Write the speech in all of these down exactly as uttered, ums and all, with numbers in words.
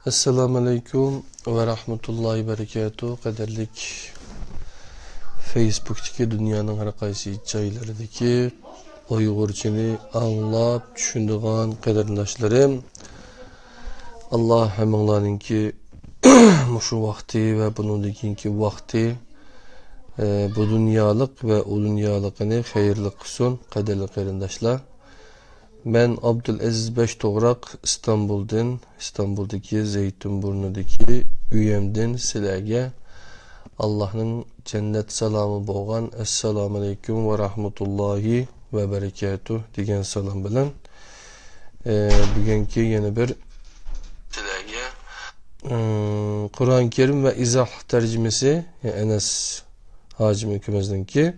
ئەسسالامۇئەلەيكۇم ۋە رەھمەتۇللاھى ۋە بەرىكاتۇھ. قەدىرلىك فېيسبۇكتىكى دۇنيانىڭ ھەر قايسى جايلىرىدىكى ئۇيغۇرچىنى ئاڭلاپ چۈشىنىدىغان قېرىنداشلىرىم، ئاللا ھەممىڭلارنىڭكى مۇشۇ ۋاقتى ۋە بۇنىڭدىن كېيىنكى ۋاقتى، ئە، بۇ دۇنيالىق ۋە ئۇ دۇنيالىقىنى خەيرلىك قىلسۇن، قەدىرلىك قېرىنداشلار. مەن ئابدۇلئەزىز بەش توغراق، ئىستانبۇلدىن، ئىستانبۇلدىكى زەيتۇن بۇرنىدىكى ئۆيۈمدىن سىلەرگە ئاللاھنىڭ جەننەت سالامى بولغان ئەسسالامۇئەلەيكۇم ۋە رەھمەتۇللاھى ۋە بەرىكاتۇھ دېگەن سالام بىلەن، ئە، بۈگۈنكى يەنە بىر سىلەرگە، ئە، قۇرئان كەرىم ۋە ئىزاھ تەرجىمىسى، ئەنەس ھاجىم ئاكىمىزنىڭكى.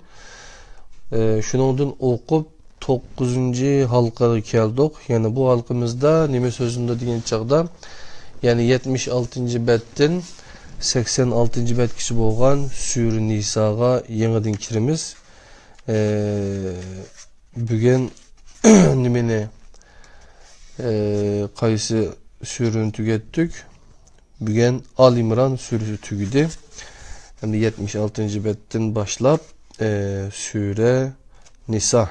ئە، شۇنىڭدىن ئوقۇپ، توققۇزىنچى ھالقىغا كەلدۇق. يەنى بۇ ھالقىمىزدا نېمە سۆزلىنىدۇ دېگەن چاغدا، يەنى يەتمىش ئالتىنچى بەتتىن سەكسەن ئالتىنچى بەتكىچە بولغان سۈرە نىساغا يېڭىدىن كىرىمىز. ئە، بۈگۈن نېمىنى، ئە، قايسى سۈرىنى تۈگەتتۇق؟ بۈگۈن ئال ئىمران سۈرىسى تۈگىدى. ئەمدى يەتمىش ئالتىنچى بەتتىن باشلاپ، ئە، سۈرە نىسا.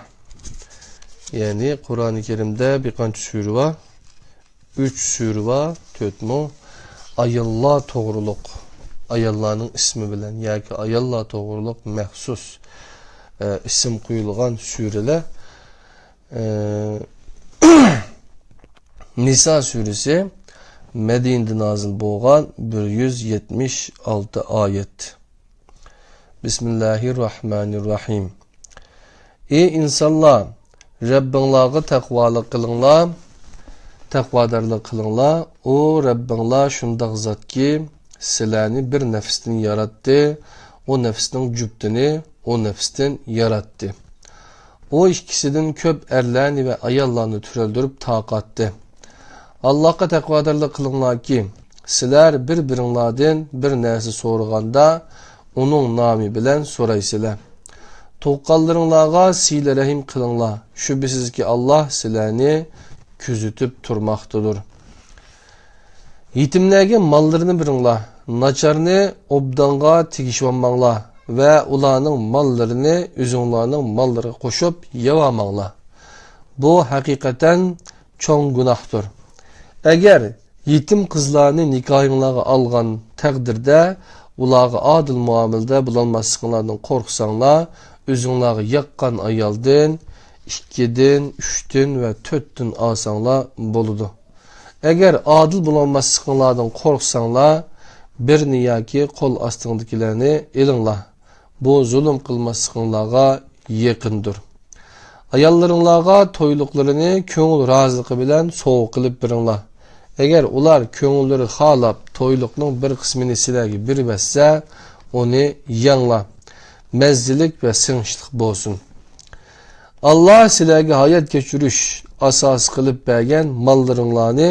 يەنى قۇرئانى كەرىمدە بىر قانچە سۈرە بار. ئۈچ سۈرە بار، تۆتمۇ ئاياللار توغرۇلۇق، ئاياللارنىڭ ئىسمى بىلەن ياكى ئاياللار توغرۇلۇق مەخسۇس، ئە، ئىسىم قويۇلغان سۈرىلەر. ئە، نىسا سۈرىسى مەدىنىدە نازىل بولغان بىر يۈز يەتمىش ئالتە ئايەت. بىسمىللاھىررەھمانىررەھىم. ئى ئىنسانلار، رەببىڭلارغا تەقۋالىق قىلىڭلار، تەقۋادارلىق قىلىڭلار. ئۇ رەببىڭلار شۇنداق زاتكى، سىلەرنى بىر نەپستىن ياراتتى، ئۇ نەپسنىڭ جۈپتىنى ئۇ نەپستىن ياراتتى. ئۇ ئىككىسىدىن كۆپ ئەرلەرنى ۋە ئاياللارنى تۈرەلدۈرۈپ تارقاتتى. ئاللاھقا تەقۋادارلىق قىلىڭلاركى، سىلەر بىر-بىرىڭلاردىن بىر نەرسە سورىغاندا، ئۇنىڭ نامى بىلەن سورايسىلەر. تۇغقانلىرىڭلارغا سىلە رەھىم قىلىڭلار. شۈبھىسىزكى، ئاللاھ سىلەرنى كۆزىتىپ تۇرماقتىدۇر. يېتىملەرگە ماللىرىنى بېرىڭلار، ناچارنى ئوبدانغا تېگىشىۋالماڭلار ۋە ئۇلارنىڭ ماللىرىنى ئۆزۈڭلارنىڭ ماللىرىغا قوشۇپ يەۋالماڭلار. بۇ ھەقىقەتەن چوڭ گۇناھتۇر. ئەگەر يېتىم قىزلارنى نىكاھىڭلارغا ئالغان تەقدىردە، ئۇلارغا ئادىل مۇئامىلىدە بولالماسلىقىڭلاردىن قورقساڭلار، ئۆزۈڭلارغا ياققان ئايالدىن ئىككىدىن، ئۈچتىن ۋە تۆتتىن ئالساڭلار بولىدۇ. ئەگەر ئادىل بولالماسلىقىڭلاردىن قورقساڭلار، بىرنى ياكى قول ئاستىڭدىكىلەرنى ئېلىڭلار. بۇ زۇلۇم قىلماسلىقىڭلارغا يېقىندۇر. ئاياللىرىڭلارغا تويلۇقلىرىنى كۆڭۈل رازىلىقى بىلەن سوۋغا قىلىپ بېرىڭلار. ئەگەر ئۇلار كۆڭۈللىرى خالاپ تويلۇقنىڭ بىر قىسمىنى سىلەرگە بېرىۋەتسە، ئۇنى يەڭلار. مەززىلىك ۋە سىڭىشلىق بولسۇن. ئاللاھ سىلەرگە ھايات كەچۈرۈش ئاساسى قىلىپ بەرگەن ماللىرىڭلارنى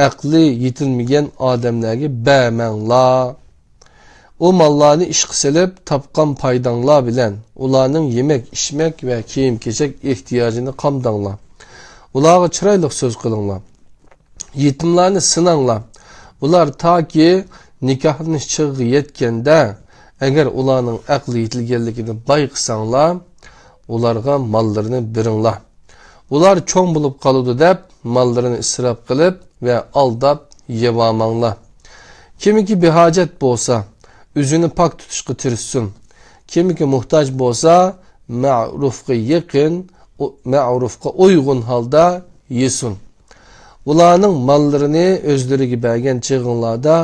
ئەقلى يېتىلمىگەن ئادەملەرگە بەرمەڭلار. ئۇ ماللارنى ئىشقا سېلىپ تاپقان پايداڭلار بىلەن ئۇلارنىڭ يېمەك-ئىچمەك ۋە كىيىم-كېچەك ئېھتىياجىنى قامداڭلار. ئۇلارغا چىرايلىق سۆز قىلىڭلار. يېتىملارنى سىناڭلار. ئۇلار تاكى نىكاھلىنىش چېغىغا يەتكەندە، ئەگەر ئۇلارنىڭ ئەقلى يېتىلگەنلىكىنى بايقىساڭلار، ئۇلارغا ماللىرىنى بېرىڭلار. ئۇلار چوڭ بولۇپ قالىدۇ دەپ، ماللىرىنى ئىسراپ قىلىپ ۋە ئالداپ يەۋالماڭلار. كىمكى بىھاجەت بولسا، ئۆزىنى پاك تۇتۇشقا تىرىشسۇن. كىمكى موھتاج بولسا، مەرۇفقا يېقىن، ئۇ-، مەرۇفقا ئۇيغۇن ھالدا يېسۇن. ئۇلارنىڭ ماللىرىنى ئۆزلىرىگە بەرگەن چېغىڭلاردا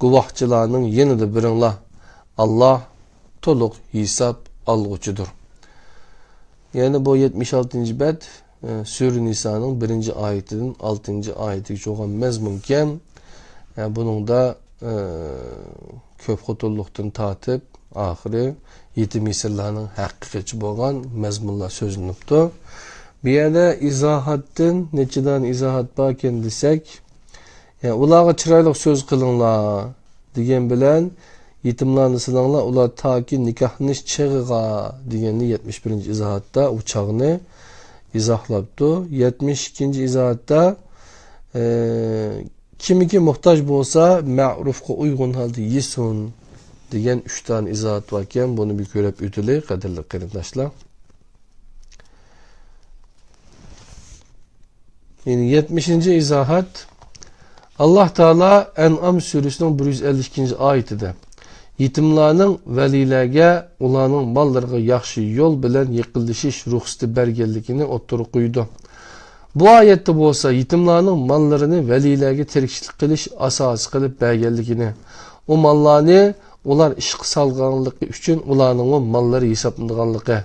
گۇۋاھچىلارنىڭ يېنىدا بېرىڭلار. ئاللاھ تولۇق ھېساب ئالغۇچىدۇر. يەنى بۇ يەتمىش ئالتىنچى بەت، ئە، سۈرە نىسانىڭ بىرىنچى ئايىتىدىن ئالتىنچى ئايىتىگىچە بولغان مەزمۇنكەن. ئە، بۇنىڭدا، ئە، كۆپ خوتۇنلۇقتىن تارتىپ، ئاخىرى يېتىم يېسىرلارنىڭ ھەققىگىچە بولغان مەزمۇنلار سۆزلىنىپتۇ. بۇ يەردە ئىزاھاتتىن نەچچە دانە ئىزاھات باركەن دېسەك، يەنى ئۇلارغا چىرايلىق سۆز قىلىڭلار دېگەن بىلەن، يېتىملارنى سىلاڭلار، ئۇلار تاكى نىكاھلىنىش چېغىغا دېگەننى يەتمىش بىرىنچى ئىزاھاتتا ئۇ چاغنى ئىزاھلاپتۇ. يەتمىش ئىككىنچى ئىزاھاتتا، ئە، كىمكى موھتاج بولسا، مەرۇفقا ئۇيغۇن ھالدا يېسۇن، دېگەن ئۈچ دانە ئىزاھات باركەن، بۇنى بىر كۆرۈپ ئۆتىلى، قەدىرلىك قېرىنداشلار. يەنى يەتمىشىنچى ئىزاھات. ئاللاھ تائالا ئەنئام سۈرىسىنىڭ بىر يۈز ئەللىك ئىككىنچى ئايىتىدە يېتىملارنىڭ ۋەلىيلەرگە ئۇلارنىڭ ماللىرىغا ياخشى يول بىلەن يېقىنلىشىش رۇخسىتى بەرگەنلىكىنى ئوتتۇرىغا قويىدۇ. بۇ ئايەتتە بولسا يېتىملارنىڭ ماللىرىنى ۋەلىيلەرگە تىرىكچىلىك قىلىش ئاساسى قىلىپ بەرگەنلىكىنى، ئۇ ماللارنى ئۇلار ئىشقا سالغانلىقى ئۈچۈن ئۇلارنىڭمۇ ماللىرى ھېسابلىنىدىغانلىقى،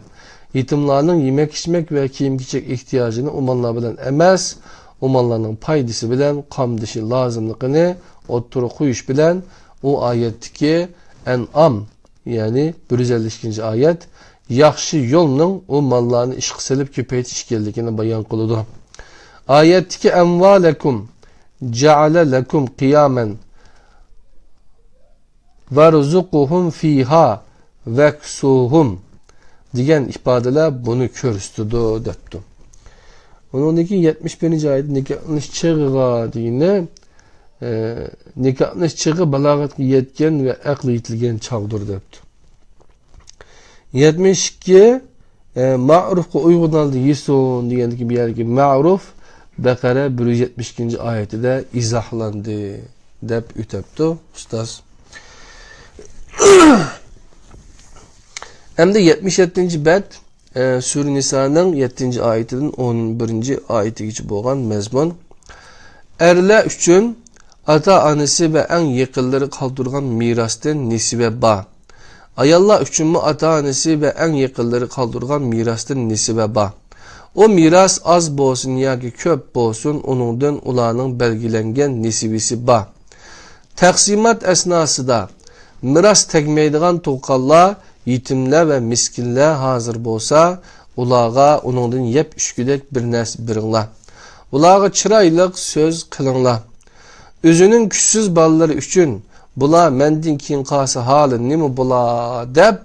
يېتىملارنىڭ يېمەك-ئىچمەك ۋە كىيىم-كېچەك ئېھتىياجىنى ئۇ ماللار بىلەن ئەمەس، ئۇ ماللارنىڭ پايدىسى بىلەن قامدىشى لازىملىقىنى ئوتتۇرىغا قويۇش بىلەن، ئۇ ئايەتتىكى ئەنئام، يەنى بىر يۈز ئەللىك ئىككىنچى ئايەت، ياخشى يولنىڭ ئۇ ماللارنى ئىشقا سېلىپ كۆپەيتىش ئىكەنلىكىنى بايان قىلىدۇ. ئايەتتىكى ئەمۋالەكۇم جەئەلە لەكۇم قىيامەن ۋەرزۇقۇھۇم فىھا ۋەكسۇھۇم دېگەن ئىپادىلەر بۇنى كۆرسىتىدۇ، دەپتۇ. ئۇنىڭدىن كېيىن يەتمىش بىرىنچى ئايەتتە نىكاھلىنىش چېغىغا دېگىنى، ئە، نىكاھلىنىش چېغى بالاغەتكە يەتكەن ۋە ئەقلى يېتىلگەن چاغدۇر، دەپتۇ. يەتمىش ئىككى، ئە، مەرۇفقا ئۇيغۇن ھالدا يېسۇن دېگەندىكى بۇ يەردىكى مەرۇف بەقەرە بىر يۈز يەتمىش ئىككىنچى ئايىتىدە ئىزاھلاندى، دەپ ئۆتەپتۇ ئۇستاز. ئەمدى يەتمىش يەتتىنچى بەت، ئە، سۈرە نىسانىڭ يەتتىنچى ئايىتىدىن ئون بىرىنچى ئايىتىگىچە بولغان مەزمۇن. ئەرلەر ئۈچۈن ئاتا-ئانىسى ۋە ئەڭ يېقىنلىرى قالدۇرغان مىراستىن نېسىۋە بار. ئاياللار ئۈچۈنمۇ ئاتا-ئانىسى ۋە ئەڭ يېقىنلىرى قالدۇرغان مىراستىن نېسىۋە بار. ئۇ مىراس ئاز بولسۇن ياكى كۆپ بولسۇن، ئۇنىڭدىن ئۇلارنىڭ بەلگىلەنگەن نېسىۋىسى بار. تەقسىمات ئەسناسىدا مىراس تەگمەيدىغان تۇغقانلار، يېتىملەر ۋە مىسكىنلەر ھازىر بولسا، ئۇلارغا ئۇنىڭدىن يەپ ئىچكۈدەك بىر نەرسە بېرىڭلار. ئۇلارغا چىرايلىق سۆز قىلىڭلار. ئۆزىنىڭ كۈچسىز بالىلىرى ئۈچۈن، بۇلار مەندىن كېيىن قالسا ھالى نېمە بولا، دەپ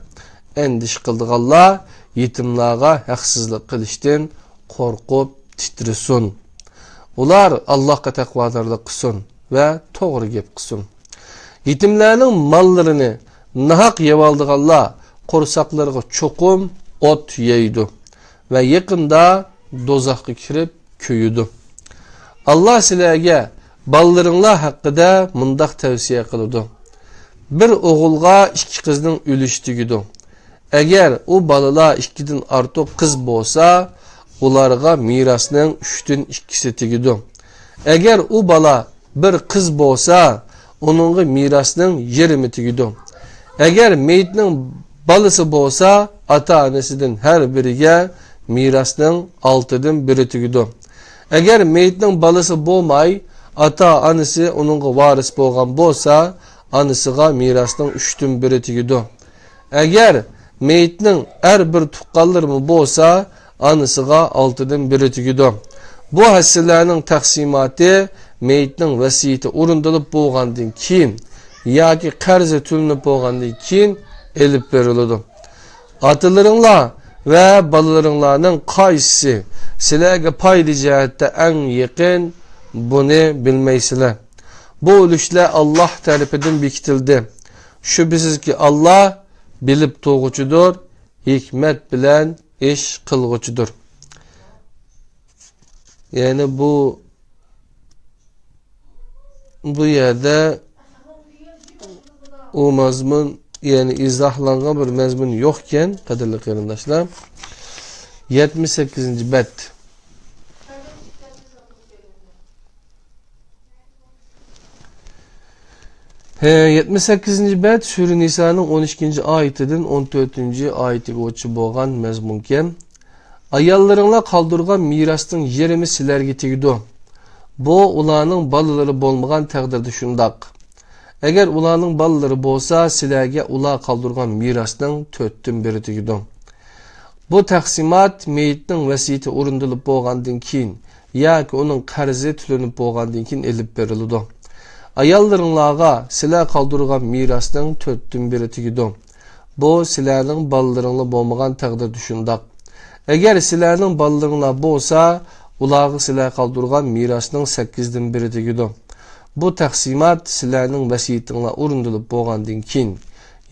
ئەندىشە قىلىدىغانلار يېتىملارغا ھەقسىزلىق قىلىشتىن قورقۇپ تىترىسۇن. ئۇلار ئاللاھقا تەقۋادارلىق قىلسۇن ۋە توغرا گەپ قىلسۇن. يېتىملەرنىڭ ماللىرىنى ناھەق يەۋالىدىغانلار قورساقلىرىغا چوقۇم ئوت يەيدۇ ۋە يېقىندا دوزاخقا كىرىپ كۆيىدۇ. ئاللاھ سىلەرگە بالىلىرىڭلار ھەققىدە مۇنداق تەۋسىيە قىلىدۇ: بىر ئوغۇلغا ئىككى قىزنىڭ ئۈلۈشى تېگىدۇ. ئەگەر ئۇ بالىلار ئىككىدىن ئارتۇق قىز بولسا، ئۇلارغا مىراسنىڭ ئۈچتىن ئىككىسى تېگىدۇ. ئەگەر ئۇ بالا بىر قىز بولسا، ئۇنىڭغا مىراسنىڭ يېرىمى تېگىدۇ. ئەگەر مېيىتنىڭ بالىسى بولسا، ئاتا-ئانىسىدىن ھەر بىرىگە مىراسنىڭ ئالتىدىن بىرى تېگىدۇ. ئەگەر مېيىتنىڭ بالىسى بولماي، ئاتا-ئانىسى ئۇنىڭغا ۋارىس بولغان بولسا، ئانىسىغا مىراسنىڭ ئۈچتىن بىرى تېگىدۇ. ئەگەر مېيىتنىڭ ھەر بىر تۇغقانلىرىمۇ بولسا، ئانىسىغا ئالتىدىن بىرى تېگىدۇ. بۇ ھەسسىلەرنىڭ تەقسىماتى مېيىتنىڭ ۋەسىيىتى ئورۇندىلىپ بولغاندىن كېيىن ياكى قەرزى تۆلىنىپ بولغاندىن كېيىن ئېلىپ بېرىلىدۇ. ئاتىلىرىڭلار ۋە بالىلىرىڭلارنىڭ قايسىسى سىلەرگە پايدا جەھەتتە ئەڭ يېقىن، بۇنى بىلمەيسىلەر. بۇ ئۈلۈشلەر ئاللاھ تەرىپىدىن بېكىتىلدى. شۈبھىسىزكى، ئاللاھ بىلىپ تۇرغۇچىدۇر، ھېكمەت بىلەن ئىش قىلغۇچىدۇر. يەنى بۇ، بۇ يەردە ئۇ مەزمۇن، يەنى ئىزاھلانغان بىر مەزمۇن يوقكەن، قەدىرلىك قېرىنداشلار. يەتمىش سەككىزىنچى بەت. ھە، يەتمىش سەككىزىنچى بەت سۈرە نىسانىڭ ئون ئىككىنچى ئايىتىدىن ئون تۆتىنچى ئايىتىگىچە بولغان مەزمۇنكەن. ئاياللىرىڭلار قالدۇرغان مىراسنىڭ يېرىمى سىلەرگە تېگىدۇ. بۇ ئۇلارنىڭ بالىلىرى بولمىغان تەقدىردە شۇنداق. ئەگەر ئۇلارنىڭ بالىلىرى بولسا، سىلەرگە ئۇلار قالدۇرغان مىراسنىڭ تۆتتىن بىرى تېگىدۇ. بۇ تەقسىمات مېيىتنىڭ ۋەسىيىتى ئورۇندىلىپ بولغاندىن كېيىن ياكى ئۇنىڭ قەرزى تۆلىنىپ بولغاندىن كېيىن ئېلىپ بېرىلىدۇ. ئاياللىرىڭلارغا سىلەر قالدۇرغان مىراسنىڭ تۆتتىن بىرى تېگىدۇ. بۇ سىلەرنىڭ بالىلىرىڭلار بولمىغان تەقدىردە شۇنداق. ئەگەر سىلەرنىڭ بالىلىرىڭلار بولسا، ئۇلارغا سىلەر قالدۇرغان مىراسنىڭ سەككىزدىن بىرى تېگىدۇ. بۇ تەقسىمات سىلەرنىڭ ۋەسىيىتىڭلار ئورۇندىلىپ بولغاندىن كېيىن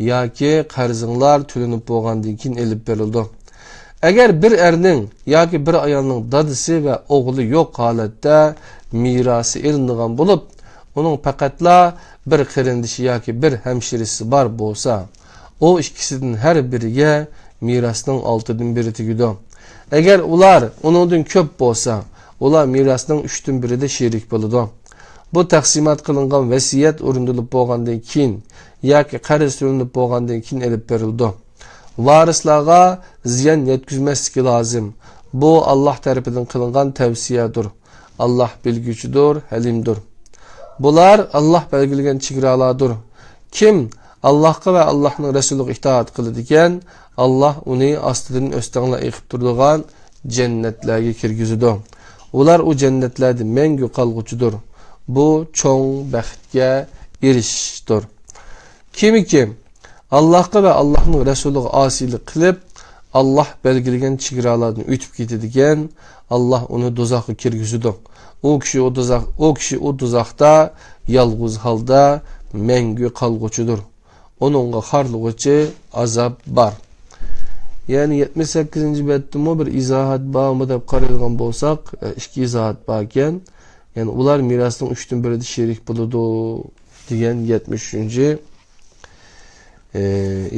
ياكى قەرزىڭلار تۆلىنىپ بولغاندىن كېيىن ئېلىپ بېرىلىدۇ. ئەگەر بىر ئەرنىڭ ياكى بىر ئايالنىڭ دادىسى ۋە ئوغلى يوق ھالەتتە مىراسى ئېلىنىدىغان بولۇپ، ئۇنىڭ پەقەتلا بىر قېرىندىشى ياكى بىر ھەمشىرىسى بار بولسا، ئۇ ئىككىسىدىن ھەر بىرىگە مىراسنىڭ ئالتىدىن بىرى تېگىدۇ. ئەگەر ئۇلار ئۇنىڭدىن كۆپ بولسا، ئۇلار مىراسنىڭ ئۈچتىن بىرىدە شېرىك بولىدۇ. بۇ تەقسىمات قىلىنغان ۋەسىيەت ئورۇندىلىپ بولغاندىن كېيىن ياكى قەرز تۆلىنىپ بولغاندىن كېيىن ئېلىپ بېرىلىدۇ. ۋارىسلارغا زىيان يەتكۈزمەسلىكى لازىم. بۇ ئاللاھ تەرىپىدىن قىلىنغان تەۋسىيەدۇر. ئاللاھ بىلگۈچىدۇر، ھەلىمدۇر. بۇلار ئاللاھ بەلگىلىگەن چېگرالاردۇر. كىم ئاللاھقا ۋە ئاللاھنىڭ رەسۇلىغا ئىتائەت قىلىدىكەن، ئاللاھ ئۇنى ئاستىدىن ئۆستەڭلار ئېقىپ تۇرىدىغان جەننەتلەرگە كىرگۈزىدۇ. ئۇلار ئۇ جەننەتلەردە مەڭگۈ قالغۇچىدۇر. بۇ چوڭ بەختكە ئېرىشىشتۇر. كىمكى ئاللاھقا ۋە ئاللاھنىڭ رەسۇلىغا ئاسىيلىق قىلىپ، ئاللاھ بەلگىلىگەن چېگرالاردىن ئۆتۈپ كېتىدىكەن، ئاللاھ ئۇنى دوزاخقا كىرگۈزىدۇ. ئۇ كىشى ئۇ دوزاخ، ئۇ كىشى ئۇ دوزاختا يالغۇز ھالدا مەڭگۈ قالغۇچىدۇر. ئۇنىڭغا خارلىغۇچى ئازاب بار. يەنى يەتمىش سەككىزىنچى بەتتىمۇ بىر ئىزاھات بارمۇ دەپ قارايدىغان بولساق، ئىككى ئىزاھات باركەن. يەنى ئۇلار مىراسنىڭ ئۈچتىن بىرىدە شېرىك بولىدۇ دېگەن يەتمىش ئۈچىنچى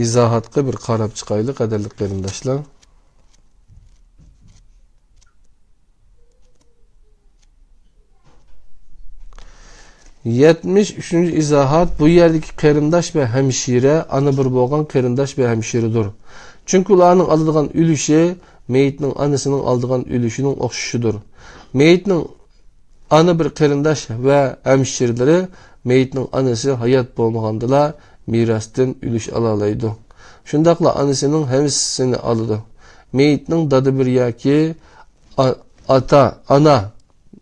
ئىزاھاتقا بىر قاراپ چىقايلى، قەدىرلىك قېرىنداشلار. يەتمىش ئۈچىنچى ئىزاھات، بۇ يەردىكى قېرىنداش ۋە ھەمشىرە ئانا بىر بولغان قېرىنداش ۋە ھەمشىرىدۇر. چۈنكى ئۇلارنىڭ ئالىدىغان ئۈلۈشى مېيىتنىڭ ئانىسىنىڭ ئالىدىغان ئۈلۈشىنىڭ ئوخشىشىدۇر. مېيىتنىڭ ئانا بىر قېرىنداش ۋە ھەمشىرىلىرى مېيىتنىڭ ئانىسى ھايات بولمىغاندىلا مىراستىن ئۈلۈش ئالالايدۇ. شۇنداقلا ئانىسىنىڭ ھەممىسىنى ئالىدۇ. مېيىتنىڭ دادا بىر ياكى ئا-، ئاتا، ئانا،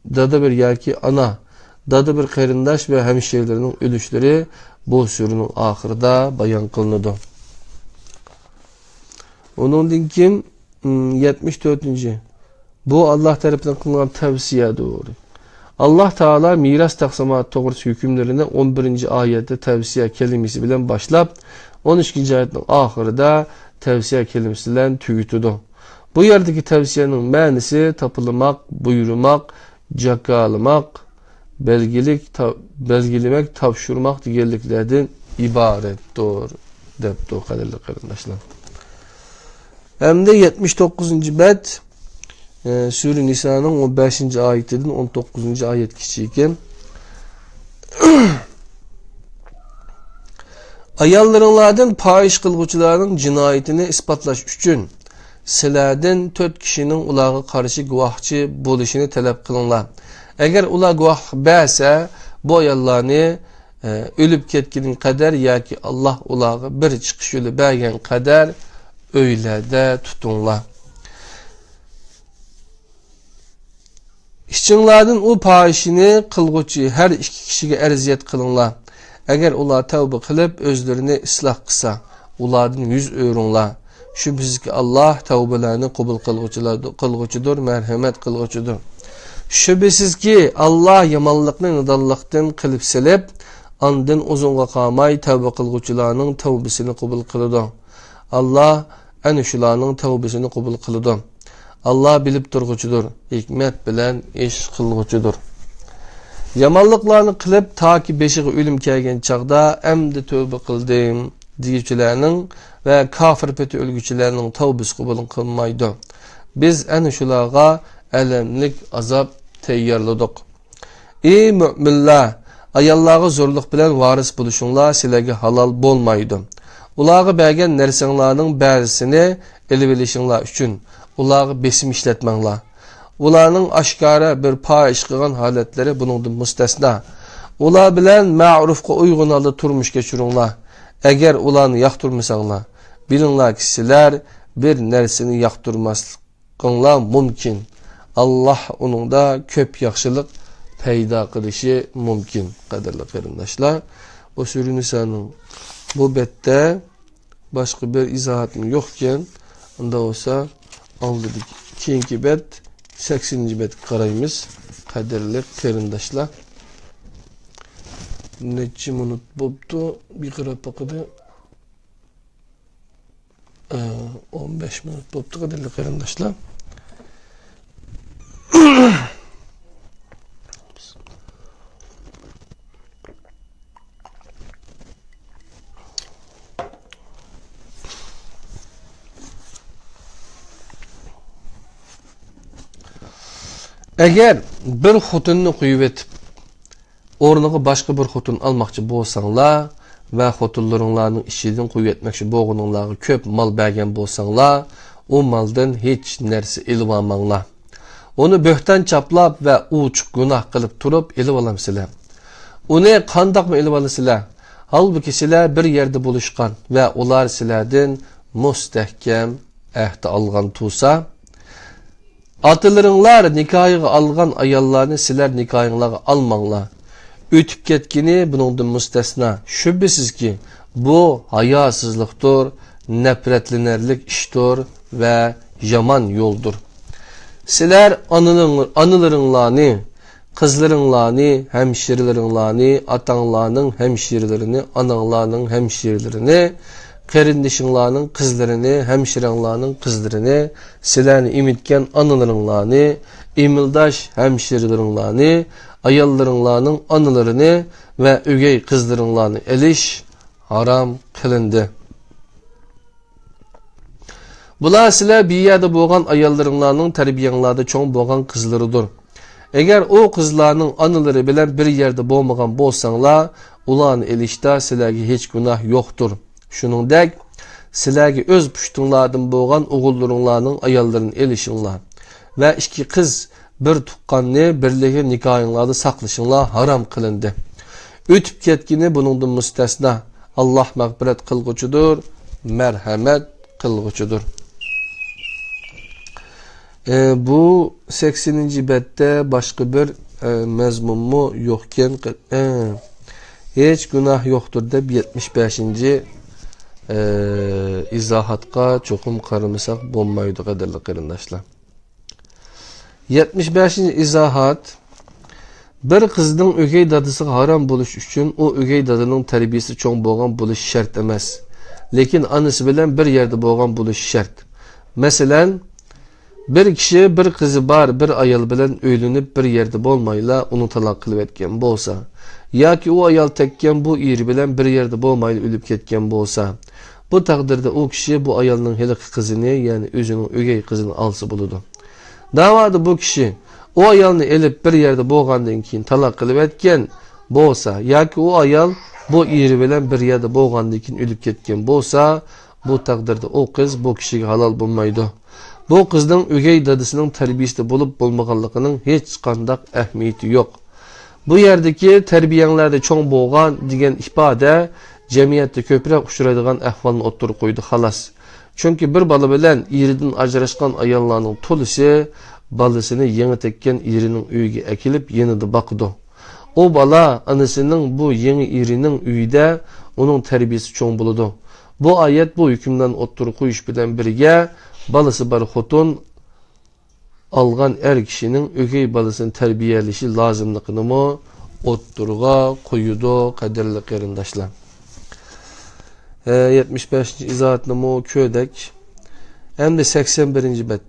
دادا بىر ياكى ئانا، دادا بىر قېرىنداش ۋە ھەمشىرىلىرىنىڭ ئۈلۈشلىرى بۇ سۈرىنىڭ ئاخىرىدا بايان قىلىنىدۇ. ئۇنىڭدىن كېيىن، ئىم، يەتمىش تۆتىنچى، بۇ ئاللاھ تەرىپىدىن قىلىنغان تەۋسىيەدۇر. ئاللاھ تائالا مىراس تەقسىماتى توغرىسىدىكى ھۆكۈملىرىنى ئون بىرىنچى ئايەتتە تەۋسىيە كەلىمىسى بىلەن باشلاپ، ئون ئىككىنچى ئايەتنىڭ ئاخىرىدا تەۋسىيە كەلىمىسى بىلەن تۈگىتىدۇ. بۇ يەردىكى تەۋسىيەنىڭ مەنىسى تاپىلىماق، بۇيرۇماق، جاكارلىماق، بەلگىلىك تا-، بەلگىلىمەك، تاپشۇرماق دېگەنلىكلەردىن ئىبارەتتۇر، دەپتۇ، قەدىرلىك قېرىنداشلار. ئەمدى يەتمىش توققۇزىنچى بەت، ئە، سۈرە نىسانىڭ ئون بەشىنچى ئايىتىدىن ئون توققۇزىنچى ئايەتكىچە ئىكەن. ئاياللىرىڭلاردىن پاھىشە قىلغۇچىلارنىڭ جىنايىتىنى ئىسپاتلاش ئۈچۈن سىلەردىن تۆت كىشىنىڭ ئۇلارغا قارشى گۇۋاھچى بولۇشىنى تەلەپ قىلىڭلار. ئەگەر ئۇلار گۇۋاھلىق بەرسە، بۇ ئاياللارنى، ئە، ئۆلۈپ كەتكىنىگە قەدەر ياكى ئاللاھ ئۇلارغا بىر چىقىش يولى بەرگەن قەدەر ئۆيلەردە تۇتۇڭلار. ئىچىڭلاردىن ئۇ پاھىشىنى قىلغۇچى ھەر ئىككى كىشىگە ئەرزىيەت قىلىڭلار. ئەگەر ئۇلار تەۋبە قىلىپ، ئۆزلىرىنى ئىسلاھ قىلسا، ئۇلاردىن يۈز ئۆرۈڭلار. شۈبھىسىزكى، ئاللاھ تەۋبىلەرنى قوبۇل قىلغۇچىلاردۇ-، قىلغۇچىدۇر، مەرھەمەت قىلغۇچىدۇر. شۈبھىسىزكى، ئاللاھ يامانلىقنى نادانلىقتىن قىلىپ سېلىپ، ئاندىن ئۇزۇنغا قالماي تەۋبە قىلغۇچىلارنىڭ تەۋبىسىنى قوبۇل قىلىدۇ. ئاللاھ ئەنە شۇلارنىڭ تەۋبىسىنى قوبۇل قىلىدۇ. ئاللاھ بىلىپ تۇرغۇچىدۇر، ھېكمەت بىلەن ئىش قىلغۇچىدۇر. يامانلىقلارنى قىلىپ، تاكى بېشىغا ئۆلۈم كەلگەن چاغدا، ئەمدى تەۋبە قىلدىم، دېگۈچىلەرنىڭ ۋە كاپىر پېتى ئۆلگۈچىلەرنىڭ تەۋبىسى قوبۇل قىلمايدۇ. بىز ئەنە شۇلارغا ئەلەملىك ئازاب تەييارلىدۇق. ئى مۆمىنلەر! ئاياللارغا زورلۇق بىلەن ۋارىس بولۇشۇڭلار سىلەرگە ھالال بولمايدۇ. ئۇلارغا بەرگەن نەرسەڭلارنىڭ بەزىسىنى ئېلىۋېلىشىڭلار ئۈچۈن ئۇلارغا بېسىم ئىشلەتمەڭلار. ئۇلارنىڭ ئاشكارا بىر پاھىشە قىلغان ھالەتلىرى بۇنىڭدىن مۇستەسنا. ئۇلار بىلەن مەرۇپقا ئۇيغۇن ھالدا تۇرمۇش كەچۈرۈڭلار. ئەگەر ئۇلارنى ياقتۇرمىساڭلار، بىلىڭلاركى، سىلەر بىر نەرسىنى ياقتۇرماسلىق قىلىشىڭلار مۇمكىن. ئاللاھ ئۇنىڭدا كۆپ ياخشىلىق پەيدا قىلىشى مۇمكىن، قەدىرلىك قېرىنداشلار. بۇ سۈرە نىسانىڭ بۇ بەتتە باشقا بىر ئىزاھاتمۇ يوقكەن. ئۇنداق بولسا، ئالدىدىكى، كېيىنكى بەت، سەكسىنىنچى بەتكە قارايمىز، قەدىرلىك قېرىنداشلار. نەچچە مىنۇت بوپتۇ؟ بىر قاراپ باقىدۇ. ئە، ئون بەش مىنۇت بوپتۇ، قەدىرلىك قېرىنداشلار. ئەگەر بىر خوتۇننى قويۇۋېتىپ، ئورنىغا باشقا بىر خوتۇن ئالماقچى بولساڭلار ۋە خوتۇنلىرىڭلارنىڭ ئىچىدىن قويۇۋەتمەكچى بولغىنىڭلارغا كۆپ مال بەرگەن بولساڭلار، ئۇ مالدىن ھېچ نەرسە ئېلىۋالماڭلار. ئۇنى بۆھتان چاپلاپ ۋە ئوچۇق گۇناھ قىلىپ تۇرۇپ ئېلىۋالامسىلەر؟ ئۇنى قانداقمۇ ئېلىۋالىسىلەر؟ ھالبۇكى، سىلەر بىر يەردە بولۇشقان ۋە ئۇلار سىلەردىن مۇستەھكەم ئەھدە ئالغان تۇرسا. ئاتىلىرىڭلار نىكاھىغا ئالغان ئاياللارنى سىلەر نىكاھىڭلارغا ئالماڭلار. ئۆتۈپ كەتكىنى بۇنىڭدىن مۇستەسنا. شۈبھىسىزكى، بۇ ھاياسىزلىقتۇر، نەپرەتلىنەرلىك ئىشتۇر ۋە يامان يولدۇر. سىلەر ئانىلىڭ-، ئانىلىرىڭلارنى، قىزلىرىڭلارنى، ھەمشىرىلىرىڭلارنى، ئاتاڭلارنىڭ ھەمشىرىلىرىنى، ئاناڭلارنىڭ ھەمشىرىلىرىنى، قېرىندىشىڭلارنىڭ قىزلىرىنى، ھەمشىرەڭلارنىڭ قىزلىرىنى، سىلەرنى ئېمىتكەن ئانىلىرىڭلارنى، ئېمىلداش ھەمشىرىلىرىڭلارنى، ئاياللىرىڭلارنىڭ ئانىلىرىنى ۋە ئۆگەي قىزلىرىڭلارنى ئېلىش ھارام قىلىندى. بۇلار سىلەر بىيەدە بولغان ئاياللىرىڭلارنىڭ تەربىيەڭلاردا چوڭ بولغان قىزلىرىدۇر. ئەگەر ئۇ قىزلارنىڭ ئانىلىرى بىلەن بىر يەردە بولمىغان بولساڭلار، ئۇلارنى ئېلىشتا سىلەرگە ھېچ گۇناھ يوقتۇر. شۇنىڭدەك، سىلەرگە ئۆز پۇشتۇڭلاردىن بولغان ئوغۇللىرىڭلارنىڭ ئاياللىرىنى ئېلىشىڭلار ۋە ئىككى قىز، بىر تۇغقاننى بىرلىكى نىكاھىڭلاردا ساقلىشىڭلار ھارام قىلىندى. ئۆتۈپ كەتكىنى بۇنىڭدىن مۇستەسنا. ئاللاھ مەغپىرەت قىلغۇچىدۇر، مەرھەمەت قىلغۇچىدۇر. ئە، بۇ سەكسىنىنچى بەتتە باشقا بىر، ئە، مەزمۇنمۇ يوقكەن. ئە، ھېچ گۇناھ يوقتۇر دەپ يەتمىش بەشىنچى، ئە، ئىزاھاتقا چوقۇم قارىمىساق بولمايدۇ، قەدىرلىك قېرىنداشلار. يەتمىش بەشىنچى ئىزاھات. بىر قىزنىڭ ئۆگەي دادىسىغا ھارام بولۇش ئۈچۈن ئۇ ئۆگەي دادىنىڭ تەربىيىسى چوڭ بولغان بولۇشى شەرت ئەمەس، لېكىن ئانىسى بىلەن بىر يەردە بولغان بولۇشى شەرت. مەسىلەن، بىر كىشى بىر قىزى بار بىر ئايال بىلەن ئۆيلىنىپ، بىر يەردە بولمايلا ئۇنى تالاق قىلىۋەتكەن بولسا، ياكى ئۇ ئايال تەگكەن بۇ ئېرى بىلەن بىر يەردە بولمايلا ئۆلۈپ كەتكەن بولسا، بۇ تەقدىردە ئۇ كىشى بۇ ئايالنىڭ ھېلىقى قىزىنى، يەنى ئۆزىنىڭ ئۆگەي قىزىنى ئالسا بولىدۇ. ناۋادا بۇ كىشى ئۇ ئايالنى ئېلىپ بىر يەردە بولغاندىن كېيىن تالاق قىلىۋەتكەن بولسا ياكى ئۇ ئايال بۇ ئېرى بىلەن بىر يەردە بولغاندىن كېيىن ئۆلۈپ كەتكەن بولسا، بۇ تەقدىردە ئۇ قىز بۇ كىشىگە ھالال بولمايدۇ. بۇ قىزنىڭ ئۆگەي دادىسىنىڭ تەربىيىسىدە بولۇپ بولمىغانلىقىنىڭ ھېچقانداق ئەھمىيىتى يوق. بۇ يەردىكى تەربىيەڭلەردە چوڭ بولغان دېگەن ئىپادە جەمئىيەتتە كۆپرەك ئۇچرايدىغان ئەھۋالنى ئوتتۇرىغا قويدى، خالاس. چۈنكى بىر بالا بىلەن ئېرىدىن ئاجراشقان ئاياللارنىڭ تولىسى بالىسىنى يېڭى تەگكەن ئېرىنىڭ ئۆيىگە ئەكېلىپ يېنىدا باقىدۇ. ئۇ بالا ئانىسىنىڭ بۇ يېڭى ئېرىنىڭ ئۆيىدە ئۇنىڭ تەربىيىسى چوڭ بولىدۇ. بۇ ئايەت بۇ ھۆكۈملەرنى ئوتتۇرىغا قويۇش بىلەن بىرگە، بالىسى بار خوتۇن ئالغان ئەر كىشىنىڭ ئۆگەي بالىسىنى تەربىيەلىشى لازىملىقىنىمۇ ئوتتۇرىغا قويىدۇ، قەدىرلىك قېرىنداشلار. ھە، يەتمىش بەشىنچى ئىزاھاتنىمۇ كۆردۇق. ئەمدى سەكسەن بىرىنچى بەت.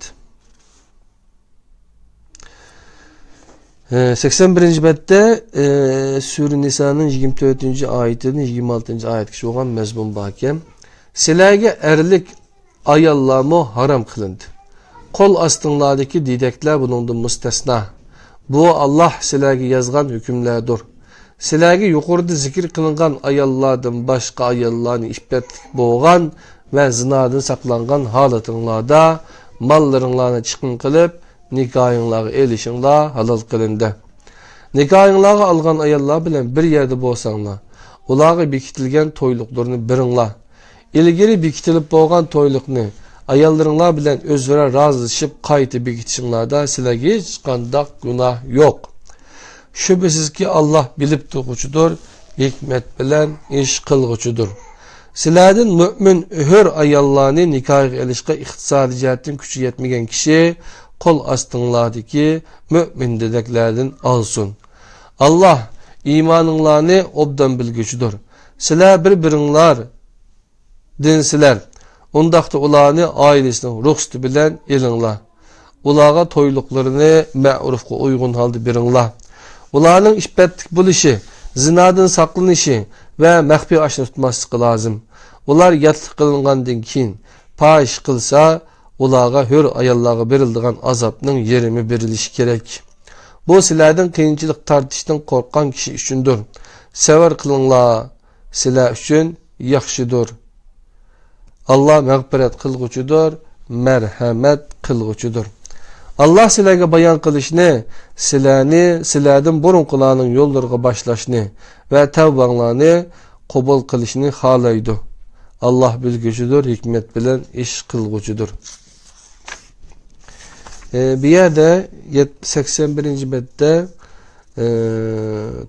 ھە، سەكسەن بىرىنچى بەتتە، ئە، سۈرە نىسانىڭ يىگىرمە تۆتىنچى ئايىتىدىن يىگىرمە ئالتىنچى ئايەتكىچە بولغان مەزمۇن باركەن. سىلەرگە ئەرلىك ئاياللارمۇ ھارام قىلىندى. قول ئاستىڭلاردىكى دېدەكلەر بۇنىڭدىن مۇستەسنا. بۇ، ئاللاھ سىلەرگە يازغان ھۆكۈملەردۇر. سىلەرگە يۇقىرىدا زىكىر قىلىنغان ئاياللاردىن باشقا ئاياللارنى ئىپپەتلىك بولغان ۋە زىنادىن ساقلانغان ھالىتىڭلاردا ماللىرىڭلارنى چىقىم قىلىپ، نىكاھىڭلارغا ئېلىشىڭلار ھالال قىلىندى. نىكاھىڭلارغا ئالغان ئاياللار بىلەن بىر يەردە بولساڭلار، ئۇلارغا بېكىتىلگەن تويلۇقلىرىنى بېرىڭلار. ئىلگىرى بېكىتىلىپ بولغان تويلۇقنى ئاياللىرىڭلار بىلەن ئۆزئارا رازىلىشىپ قايتا بېكىتىشىڭلاردا سىلەرگە ھېچقانداق گۇناھ يوق. شۈبھىسىزكى، ئاللاھ بىلىپ تۇرغۇچىدۇر، ھېكمەت بىلەن ئىش قىلغۇچىدۇر. سىلەردىن مۆمىن ھۆر ئاياللارنى نىكاھىغا ئېلىشقا ئىقتىسادىي جەھەتتىن كۈچى يەتمىگەن كىشى قول ئاستىڭلاردىكى مۆمىن دېدەكلەردىن ئالسۇن. ئاللاھ ئىمانىڭلارنى ئوبدان بىلگۈچىدۇر. سىلەر بىر-بىرىڭلار دىنسىلەر، ئۇنداقتا ئۇلارنى ئائىلىسىنىڭ رۇخسىتى بىلەن ئېلىڭلار. ئۇلارغا تويلۇقلىرىنى مەئرۇفقا ئۇيغۇن ھالدا بېرىڭلار. ئۇلارنىڭ ئىپپەتلىك بولۇشى، زىنادىن ساقلىنىشى ۋە مەخپىي ئاشنا تۇتماسلىقى لازىم. ئۇلار ياتلىق قىلىنغاندىن كېيىن پاھىشە قىلسا، ئۇلارغا ھۆر ئاياللارغا بېرىلىدىغان ئازابنىڭ يېرىمى بېرىلىشى كېرەك. بۇ سىلەردىن قىيىنچىلىق تارتىشتىن قورققان كىشى ئۈچۈندۇر. سەۋر قىلىڭلار، سىلەر ئۈچۈن ياخشىدۇر. ئاللا مەغپىرەت قىلغۇچىدۇر، مەرھەمەت قىلغۇچىدۇر. ئاللا سىلەرگە بايان قىلىشنى، سىلەرنى سىلەردىن بۇرۇنقىلارنىڭ يوللىرىغا باشلاشنى ۋە تەۋبەڭلارنى قوبۇل قىلىشنى خالايدۇ. ئاللا بىلگۈچىدۇر، ھېكمەت بىلەن ئىش قىلغۇچىدۇر. ئى، بۇ يەردە يەت-، سەكسەن بىرىنچى بەتتە، ئى،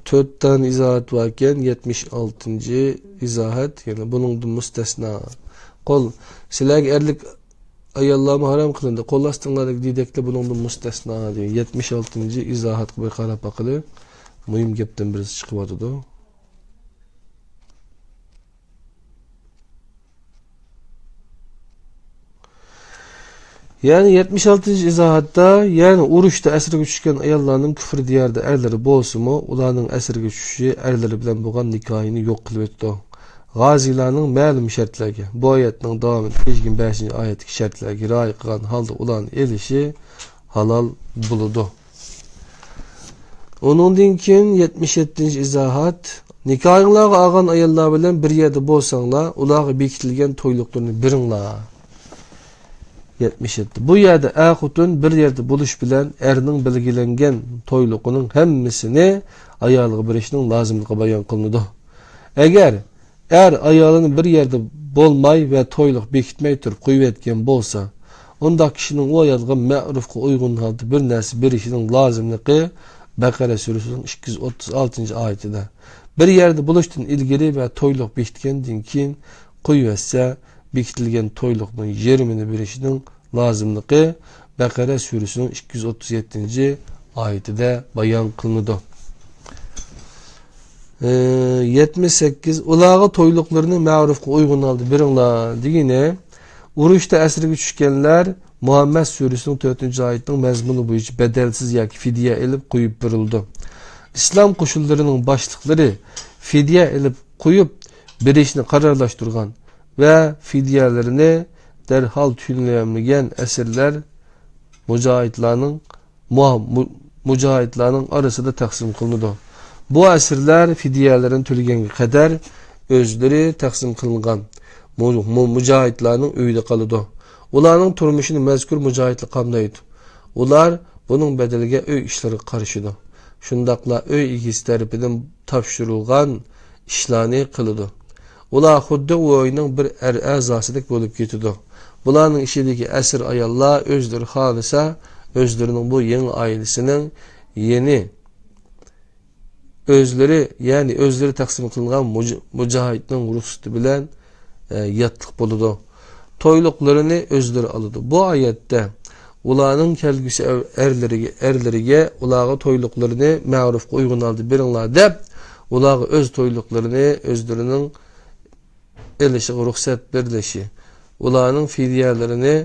تۆت دانە ئىزاھات باركەن، يەتمىش ئالتىنچى ئىزاھات، يەنى بۇنىڭدىن مۇستەسنا. قول، سىلەرگە ئەرلىك ئاياللارمۇ ھارام قىلىندى. قول ئاستىڭلاردىكى دېدەكلەر بۇنىڭدىن مۇستەسنا، دېگەن يەتمىش ئالتىنچى ئىزاھاتقا بىر قاراپ باقىلى. مۇھىم گەپتىن بىرسى چىقىۋاتىدۇ. يەنى يەتمىش ئالتىنچى ئىزاھاتتا، يەنى ئۇرۇشتا ئەسىرگە چۈشكەن ئاياللارنىڭ كۈفر دىياردا ئەرلىرى بولسىمۇ، ئۇلارنىڭ ئەسىرگە چۈشۈشى ئەرلىرى بىلەن بولغان نىكاھىنى يوق قىلىۋېتىدۇ. غازىيلارنىڭ مەلۇم شەرتلەرگە، بۇ ئايەتنىڭ داۋامىدا بەش يىگىرمە بەشىنچى ئايەتتىكى شەرتلەرگە رىئايە قىلغان ھالدا ئۇلارنى ئېلىشى ھالال بولىدۇ. ئۇنىڭدىن كېيىن يەتمىش يەتتىنچى ئىزاھات، نىكاھىڭلارغا ئالغان ئاياللار بىلەن بىر يەردە بولساڭلار، ئۇلارغا بېكىتىلگەن تويلۇقلىرىنى بېرىڭلار. يەتمىش يەتتە. بۇ يەردە ئەر-خوتۇن بىر يەردە بولۇش بىلەن ئەرنىڭ بەلگىلەنگەن تويلۇقىنىڭ ھەممىسىنى ئايالىغا بېرىشنىڭ لازىملىقى بايان قىلىنىدۇ. ئەگەر ئەر ئايالىنى بىر يەردە بولماي ۋە تويلۇق بېكىتمەي تۇرۇپ قويۇۋەتكەن بولسا، ئۇنداق كىشىنىڭ ئۇ ئايالغا مەئرۇفقا ئۇيغۇن ھالدا بىر نەرسە بېرىشىنىڭ لازىملىقى بەقەرە سۈرىسىنىڭ ئىككى يۈز ئوتتۇز ئالتىنچى ئايىتىدە. بىر يەردە بولۇشتىن ئىلگىرى ۋە تويلۇق بېكىتكەندىن كېيىن قويۇۋەتسە، بېكىتىلگەن تويلۇقنىڭ يېرىمىنى بېرىشىنىڭ لازىملىقى بەقەرە سۈرىسىنىڭ ئىككى يۈز ئوتتۇز يەتتىنچى ئايىتىدە بايان قىلىنىدۇ. ئى، يەتمىش سەككىز، ئۇلارغا تويلۇقلىرىنى مەرۇفقا ئۇيغۇن ھالدا بېرىڭلار دېگىنى، ئۇرۇشتا ئەسىرگە چۈشكەنلەر مۇھەممەد سۈرىسىنىڭ تۆتىنچى ئايىتىنىڭ مەزمۇنى بويىچە بەدەلسىز ياكى فىدىيە ئېلىپ قويۇپ بېرىلىدۇ. ئىسلام قوشۇنلىرىنىڭ باشلىقلىرى فىدىيە ئېلىپ قويۇپ بېرىشنى قارارلاشتۇرغان ۋە فىدىيەلىرىنى دەرھال تۆلىيەلمىگەن ئەسىرلەر مۇجاھىدلارنىڭ، مۇ-، مۇ-، مۇجاھىدلارنىڭ ئارىسىدا تەقسىم قىلىنىدۇ. بۇ ئەسىرلەر فىدىيەلىرىنى تۆلىگەنگە قەدەر ئۆزلىرى تەقسىم قىلىنغان مۇ-، مۇ-، مۇجاھىدلارنىڭ ئۆيىدە قالىدۇ. ئۇلارنىڭ تۇرمۇشىنى مەزكۇر مۇجاھىدلار قامدايدۇ. ئۇلار بۇنىڭ بەدىلىگە ئۆي ئىشلىرىغا قارىشىدۇ. شۇنداقلا ئۆي ئىگىسى تەرىپىدىن تاپشۇرۇلغان ئىشلارنى قىلىدۇ. ئۇلار خۇددى ئۇ ئۆينىڭ بىر ئەر ئەزاسىدەك بولۇپ كېتىدۇ. بۇلارنىڭ ئىچىدىكى ئەسىر ئاياللار ئۆزلىرى خالىسا، ئۆزلىرىنىڭ بۇ يېڭى ئائىلىسىنىڭ يېنى ئۆزلىرى، يەنى ئۆزلىرى تەقسىم قىلىنغان مۇج-، مۇجاھىدنىڭ رۇخسىتى بىلەن، ئە، ياتلىق بولىدۇ. تويلۇقلىرىنى ئۆزلىرى ئالىدۇ. بۇ ئايەتتە ئۇلارنىڭ كەلگۈسى ئەر-، ئەرلىرىگە، ئەرلىرىگە ئۇلارغا تويلۇقلىرىنى مەرۇفقا ئۇيغۇن ھالدا بېرىڭلار دەپ، ئۇلارغا ئۆز تويلۇقلىرىنى ئۆزلىرىنىڭ ئېلىشىغا رۇخسەت بېرىلىشى، ئۇلارنىڭ فىدىيەلىرىنى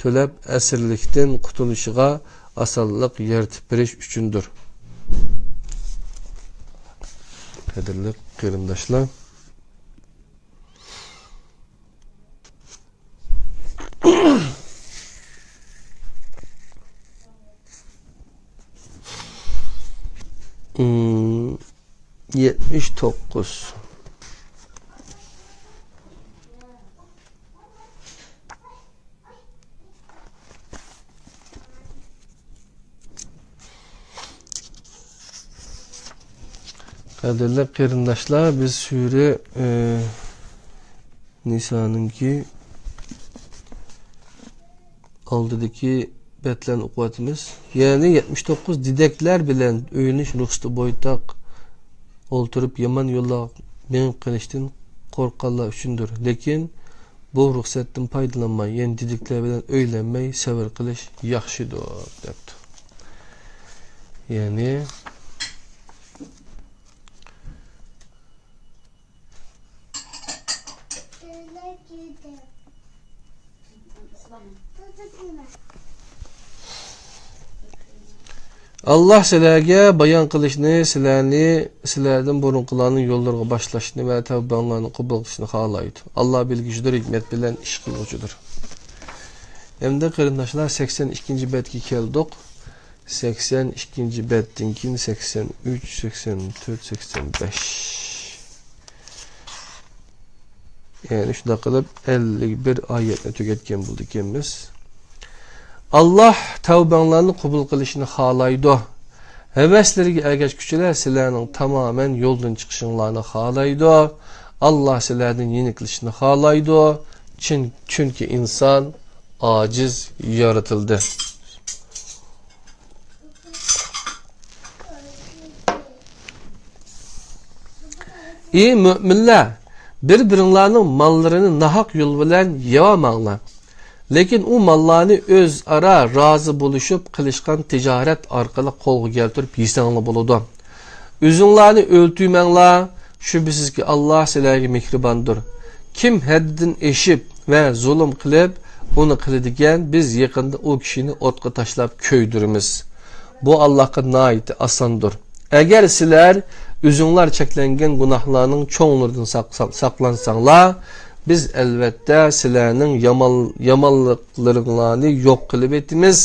تۆلەپ، ئەسىرلىكتىن قۇتۇلۇشىغا ئاسانلىق يارىتىپ بېرىش ئۈچۈندۇر. قەدىرلىك قېرىنداشلار، ئىم، يەتمىش توققۇز. قەدىرلىك قېرىنداشلار، بىز سۈرە، ئى، نىسانىڭكى ئالدىدىكى بەتلەرنى ئوقۇۋاتىمىز. يەنى يەتمىش توققۇز، دېدەكلەر بىلەن ئۆيلىنىش رۇخسىتى بويتاق ئولتۇرۇپ يامان يوللارغا مېڭىپ قېلىشتىن قورققانلار ئۈچۈندۇر. لېكىن بۇ رۇخسەتتىن پايدىلانماي، يەنى دېدەكلەر بىلەن ئۆيلەنمەي سەۋر قىلىش ياخشىدۇر، دەپتۇ. يەنى ئاللاھ سىلەرگە بايان قىلىشنى، سىلەرنى سىلەردىن بۇرۇنقىلارنىڭ يوللىرىغا باشلاشنى ۋە تەۋبەڭلارنى قوبۇل قىلىشنى خالايدۇ. ئاللاھ بىلگۈچىدۇر، ھېكمەت بىلەن ئىش قىلغۇچىدۇر. ئەمدى قېرىنداشلار، سەكسەن ئىككىنچى بەتكە كەلدۇق. سەكسەن ئىككىنچى بەتتىن كېيىن سەكسەن ئۈچ، سەكسەن تۆت، سەكسەن بەش. يەنى شۇنداق قىلىپ ئەللىك بىر ئايەتنى تۈگەتكەن بولىدىكەنمىز. ئاللاھ تەۋبەڭلارنى قوبۇل قىلىشنى خالايدۇ. ھەۋەسلىرىگە ئەگەشكۈچىلەر سىلەرنىڭ تامامەن يولدىن چىقىشىڭلارنى خالايدۇ. ئاللاھ سىلەردىن يېنىكلىشىشنى خالايدۇ. چۈن-، چۈنكى ئىنسان ئاجىز يارىتىلدى. ئى مۆمىنلەر، بىر-بىرىڭلارنىڭ ماللىرىنى ناھەق يول بىلەن يەۋالماڭلار. لېكىن ئۇ ماللارنى ئۆزئارا رازى بولۇشۇپ قىلىشقان تىجارەت ئارقىلىق قولغا كەلتۈرۈپ يېسەڭلار بولىدۇ. ئۆزۈڭلارنى ئۆلتۈرمەڭلار، شۈبھىسىزكى، ئاللاھ سىلەرگە مېھرىباندۇر. كىم ھەددىدىن ئېشىپ ۋە زۇلۇم قىلىپ، ئۇنى قىلىدىكەن، بىز يېقىندا ئۇ كىشىنى ئوتقا تاشلاپ كۆيدۈرىمىز. بۇ ئاللاھقا ناھايىتى ئاساندۇر. ئەگەر سىلەر ئۆزۈڭلار چەكلەنگەن گۇناھلارنىڭ چوڭلىرىدىن ساق-، ساق-، ساقلانساڭلار، بىز ئەلۋەتتە سىلەرنىڭ يامان-، يامانلىقلىرىڭلارنى يوق قىلىۋېتىمىز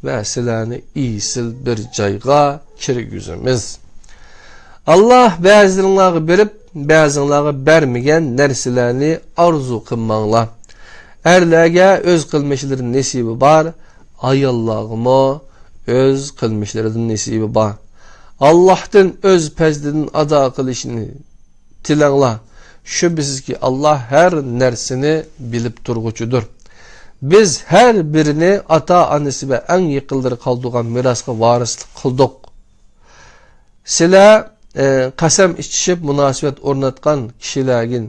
ۋە سىلەرنى ئېسىل بىر جايغا كىرگۈزىمىز. ئاللاھ بەزىلىرىڭلارغا بېرىپ، بەزىڭلارغا بەرمىگەن نەرسىلەرنى ئارزۇ قىلماڭلار. ئەرلەرگە ئۆز قىلمىشلىرىدىن نېسىۋى بار، ئاياللارغىمۇ ئۆز قىلمىشلىرىدىن نېسىۋى بار. ئاللاھتىن ئۆز پەزلىدىن ئاتا قىلىشنى تىلەڭلار. شۈبھىسىزكى، ئاللاھ ھەر نەرسىنى بىلىپ تۇرغۇچىدۇر. بىز ھەر بىرىنى ئاتا-ئانىسى ۋە ئەڭ يېقىنلىرى قالدۇرغان مىراسقا ۋارىسلىق قىلدۇق. سىلەر، ئە، قەسەم ئىچىشىپ مۇناسىۋەت ئورناتقان كىشىلەرگە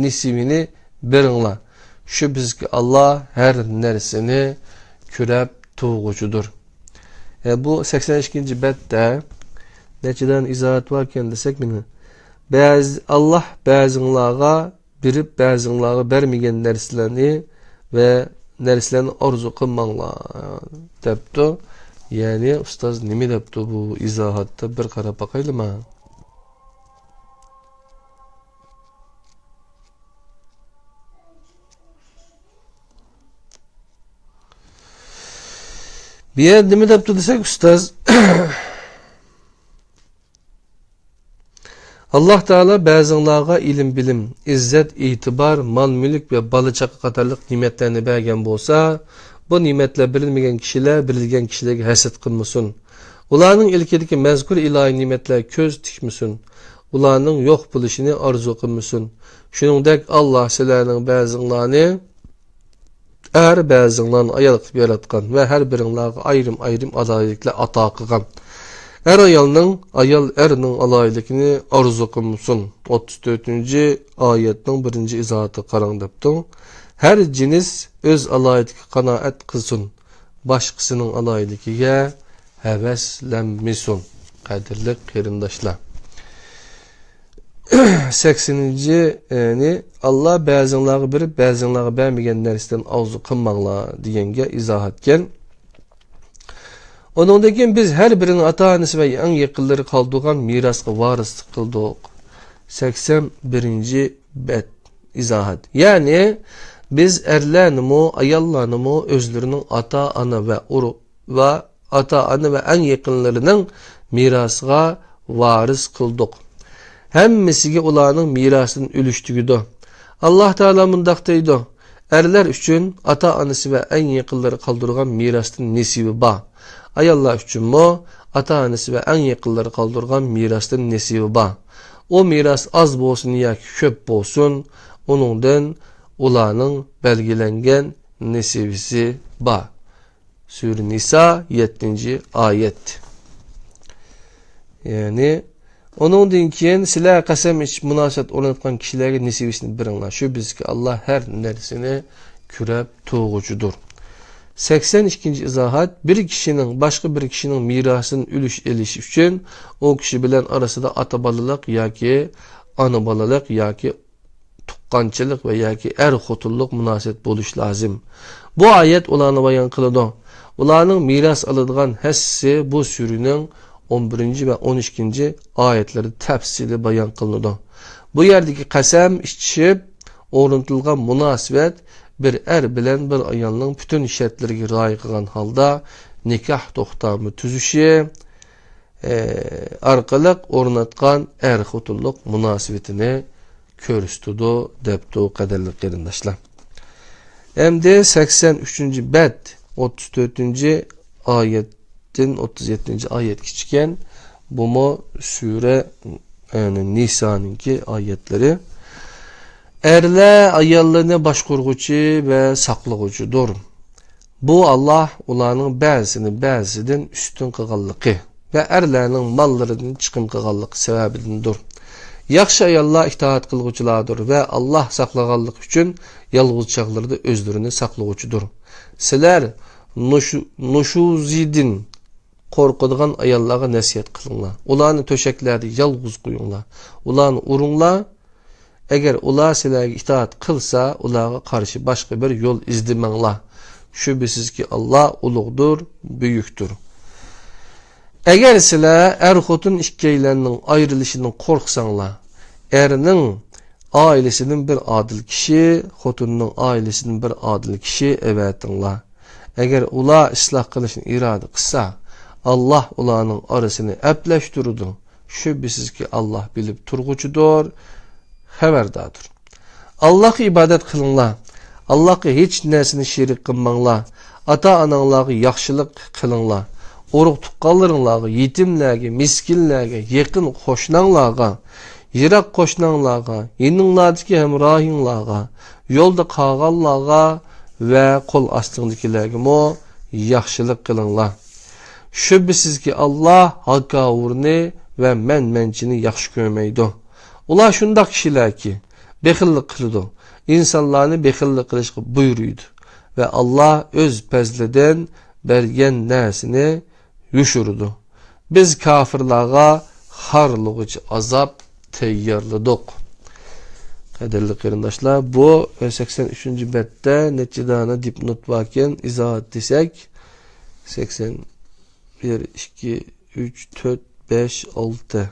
نېسىۋىنى بېرىڭلار. شۈبھىسىزكى، ئاللاھ ھەر نەرسىنى كۆرەپ تۇرغۇچىدۇر. ئە، بۇ سەكسەن ئىككىنچى بەتتە نەچچە دانە ئىزاھات باركەن دېسەك، مانا، بەزى، ئاللاھ بەزىڭلارغا بېرىپ، بەزىڭلارغا بەرمىگەن نەرسىلەرنى ۋە نەرسىلەرنى ئارزۇ قىلماڭلار، دەپتۇ. يەنى ئۇستاز نېمە دەپتۇ بۇ ئىزاھاتتا؟ بىر قاراپ باقايلىما؟ بۇ يەردە نېمە دەپتۇ دېسەك، ئۇستاز، ئاللاھ تائالا بەزىڭلارغا ئىلىم-بىلىم، ئىززەت-ئېتىبار، مال-مۈلۈك ۋە بالا-چاقا قاتارلىق نېمەتلەرنى بەرگەن بولسا، بۇ نېمەتلەر بېرىلمىگەن كىشىلەر بېرىلگەن كىشىلەرگە ھەسەت قىلمىسۇن. ئۇلارنىڭ ئىلكىدىكى مەزكۇر ئىلاھىي نېمەتلەرگە كۆز تىكمىسۇن. ئۇلارنىڭ يوق بولۇشىنى ئارزۇ قىلمىسۇن. شۇنىڭدەك ئاللاھ سىلەرنىڭ بەزىڭلارنى ئەر، بەزىڭلارنى ئايال قىلىپ ياراتقان ۋە ھەر بىرىڭلارغا ئايرىم-ئايرىم ئالاھىدىلىكلەر ئاتا قىلغان. ئەر ئايالنىڭ، ئايال ئەرنىڭ ئالاھىدىلىكىنى ئارزۇ قىلمىسۇن. ئوتتۇز تۆتىنچى ئايەتنىڭ بىرىنچى ئىزاھاتىغا قاراڭ دەپتۇ. ھەر جىنس ئۆز ئالاھىدىلىكىگە قانائەت قىلسۇن، باشقىسىنىڭ ئالاھىدىلىكىگە ھەۋەسلەنمىسۇن. قەدىرلىك قېرىنداشلار، سەكسىنىنچى، يەنى، ئاللاھ بەزىڭلارغا بېرىپ، بەزىڭلارغا بەرمىگەن نەرسىدىن ئارزۇ قىلماڭلار دېگەنگە ئىزاھەتكەن. ئۇنىڭدىن كېيىن بىز ھەر بىرىنىڭ ئاتا-ئانىسى ۋە ئەڭ يېقىنلىرى قالدۇرغان مىراسقا ۋارىسلىق قىلدۇق. سەكسەن بىرىنچى بەت، ئىزاھەت. يەنى، بىز ئەرلەرنىمۇ، ئاياللارنىمۇ ئۆزلىرىنىڭ ئاتا-ئانا ۋە ئۇرۇق ۋە ئاتا-ئانا ۋە ئەڭ يېقىنلىرىنىڭ مىراسىغا ۋارىس قىلدۇق. ھەممىسىگە ئۇلارنىڭ مىراسىدىن ئۈلۈش تېگىدۇ. ئاللاھ تائالا مۇنداق دەيدۇ: ئەرلەر ئۈچۈن ئاتا-ئانىسى ۋە ئەڭ يېقىنلىرى قالدۇرغان مىراستىن نېسىۋى بار. ئاياللار ئۈچۈنمۇ ئاتا-ئانىسى ۋە ئەڭ يېقىنلىرى قالدۇرغان مىراستىن نېسىۋى بار. ئۇ مىراس ئاز بولسۇن ياكى كۆپ بولسۇن، ئۇنىڭدىن ئۇلارنىڭ بەلگىلەنگەن نېسىۋىسى بار. سۈرە نىسا، يەتتىنچى ئايەت. يەنى، ئۇنىڭدىن كېيىن سىلەر قەسەم ئىچىپ مۇناسىۋەت ئورناتقان كىشىلەرگە نېسىۋىسىنى بېرىڭلار. شۈبھىسىزكى، ئاللاھ ھەر نەرسىنى كۆرەپ تۇرغۇچىدۇر. سەكسەن ئىككىنچى ئىزاھات، بىر كىشىنىڭ باشقا بىر كىشىنىڭ مىراسىدىن ئۈلۈش ئېلىش ئۈچۈن ئۇ كىشى بىلەن ئارىسىدا ئاتا-بالىلىق ياكى ئانا-بالىلىق ياكى تۇغقانچىلىق ۋە ياكى ئەر-خوتۇنلۇق مۇناسىۋەت بولۇشى لازىم. بۇ ئايەت ئۇلارنى بايان قىلىدۇ. ئۇلارنىڭ مىراس ئالىدىغان ھەسسىسى بۇ سۈرىنىڭ ئون بىرىنچى ۋە ئون ئىككىنچى ئايەتلىرىدە تەپسىلىي بايان قىلىنىدۇ. بۇ يەردىكى قەسەم ئىچىشىپ ئورنىتىلغان مۇناسىۋەت بىر ئەر بىلەن بىر ئايالنىڭ پۈتۈن شەرتلىرىگە رىئايە قىلغان ھالدا نىكاھ توختامى تۈزۈشى، ئارقىلىق ئورناتقان ئەر-خوتۇنلۇق مۇناسىۋىتىنى كۆرسىتىدۇ، دەپتۇ، قەدىرلىك قېرىنداشلار. ئەمدى سەكسەن ئۈچىنچى بەت، ئوتتۇز تۆتىنچى ئايەتتىن ئوتتۇز يەتتىنچى ئايەتكىچىكەن، بۇمۇ سۈرە، يەنى نىسانىڭكى ئايەتلىرى. ئەرلەر ئاياللىرىنى باشقۇرغۇچى ۋە ساقلىغۇچىدۇر. بۇ، ئاللاھ ئۇلارنىڭ بەزىسىنى بەزىسىدىن ئۈستۈن قىلغانلىقى ۋە ئەرلەرنىڭ ماللىرىدىن چىقىم قىلغانلىقى سەۋەبىدىندۇر. ياخشى ئاياللار ئىتائەت قىلغۇچىلاردۇر ۋە ئاللاھ ساقلىغانلىقى ئۈچۈن يالغۇز چاغلىرىدا ئۆزلىرىنى ساقلىغۇچىدۇر. سىلەر نۇشۇ-، نۇشۇزىدىن قورقىدىغان ئاياللارغا نەسىھەت قىلىڭلار. ئۇلارنى تۆشەكلەردە يالغۇز قويۇڭلار. ئۇلارنى ئۇرۇڭلار. ئەگەر ئۇلار سىلەرگە ئىتائەت قىلسا، ئۇلارغا قارشى باشقا بىر يول ئىزدىمەڭلار. شۈبھىسىزكى، ئاللاھ ئۇلۇغدۇر، بۈيۈكتۇر. ئەگەر سىلەر ئەر-خوتۇن ئىككىيلەننىڭ ئايرىلىشىدىن قورقساڭلار، ئەرنىڭ ئائىلىسىدىن بىر ئادىل كىشى، خوتۇننىڭ ئائىلىسىدىن بىر ئادىل كىشى ئەۋەتىڭلار. ئەگەر ئۇلار ئىسلاھ قىلىشنى ئىرادە قىلسا، ئاللاھ ئۇلارنىڭ ئارىسىنى ئەپلەشتۈرىدۇ. شۈبھىسىزكى، ئاللاھ بىلىپ تۇرغۇچىدۇر، خەۋەرداردۇر. ئاللاھقا ئىبادەت قىلىڭلار. ئاللاھقا ھېچ نەرسىنى شېرىك قىلماڭلار. ئاتا-ئاناڭلارغا ياخشىلىق قىلىڭلار. ئۇرۇق-تۇغقانلىرىڭلارغا، يېتىملەرگە، مىسكىنلەرگە، يېقىن قوشناڭلارغا، يىراق قوشناڭلارغا، يېنىڭلاردىكى ھەمراھىڭلارغا، يولدا قالغانلارغا ۋە قول ئاستىڭدىكىلەرگىمۇ ياخشىلىق قىلىڭلار. شۈبھىسىزكى، ئاللاھ ھاكاۋۇرنى ۋە مەنمەنچىنى ياخشى كۆرمەيدۇ. ئۇلار شۇنداق كىشىلەركى، بېخىللىق قىلىدۇ، ئىنسانلارنى بېخىللىق قىلىشقا بۇيرۇيدۇ ۋە ئاللاھ ئۆز پەزلىدىن بەرگەن نەرسىنى يوشۇرىدۇ. بىز كاپىرلارغا خارلىغۇچى ئازاب تەييارلىدۇق. قەدىرلىك قېرىنداشلار، بۇ سەكسەن ئۈچىنچى بەتتە نەچچە دانە دىپنوت باركەن، ئىزاھات دېسەك، سەكسەن بىر، ئىككى، ئۈچ، تۆت، بەش، ئالتە.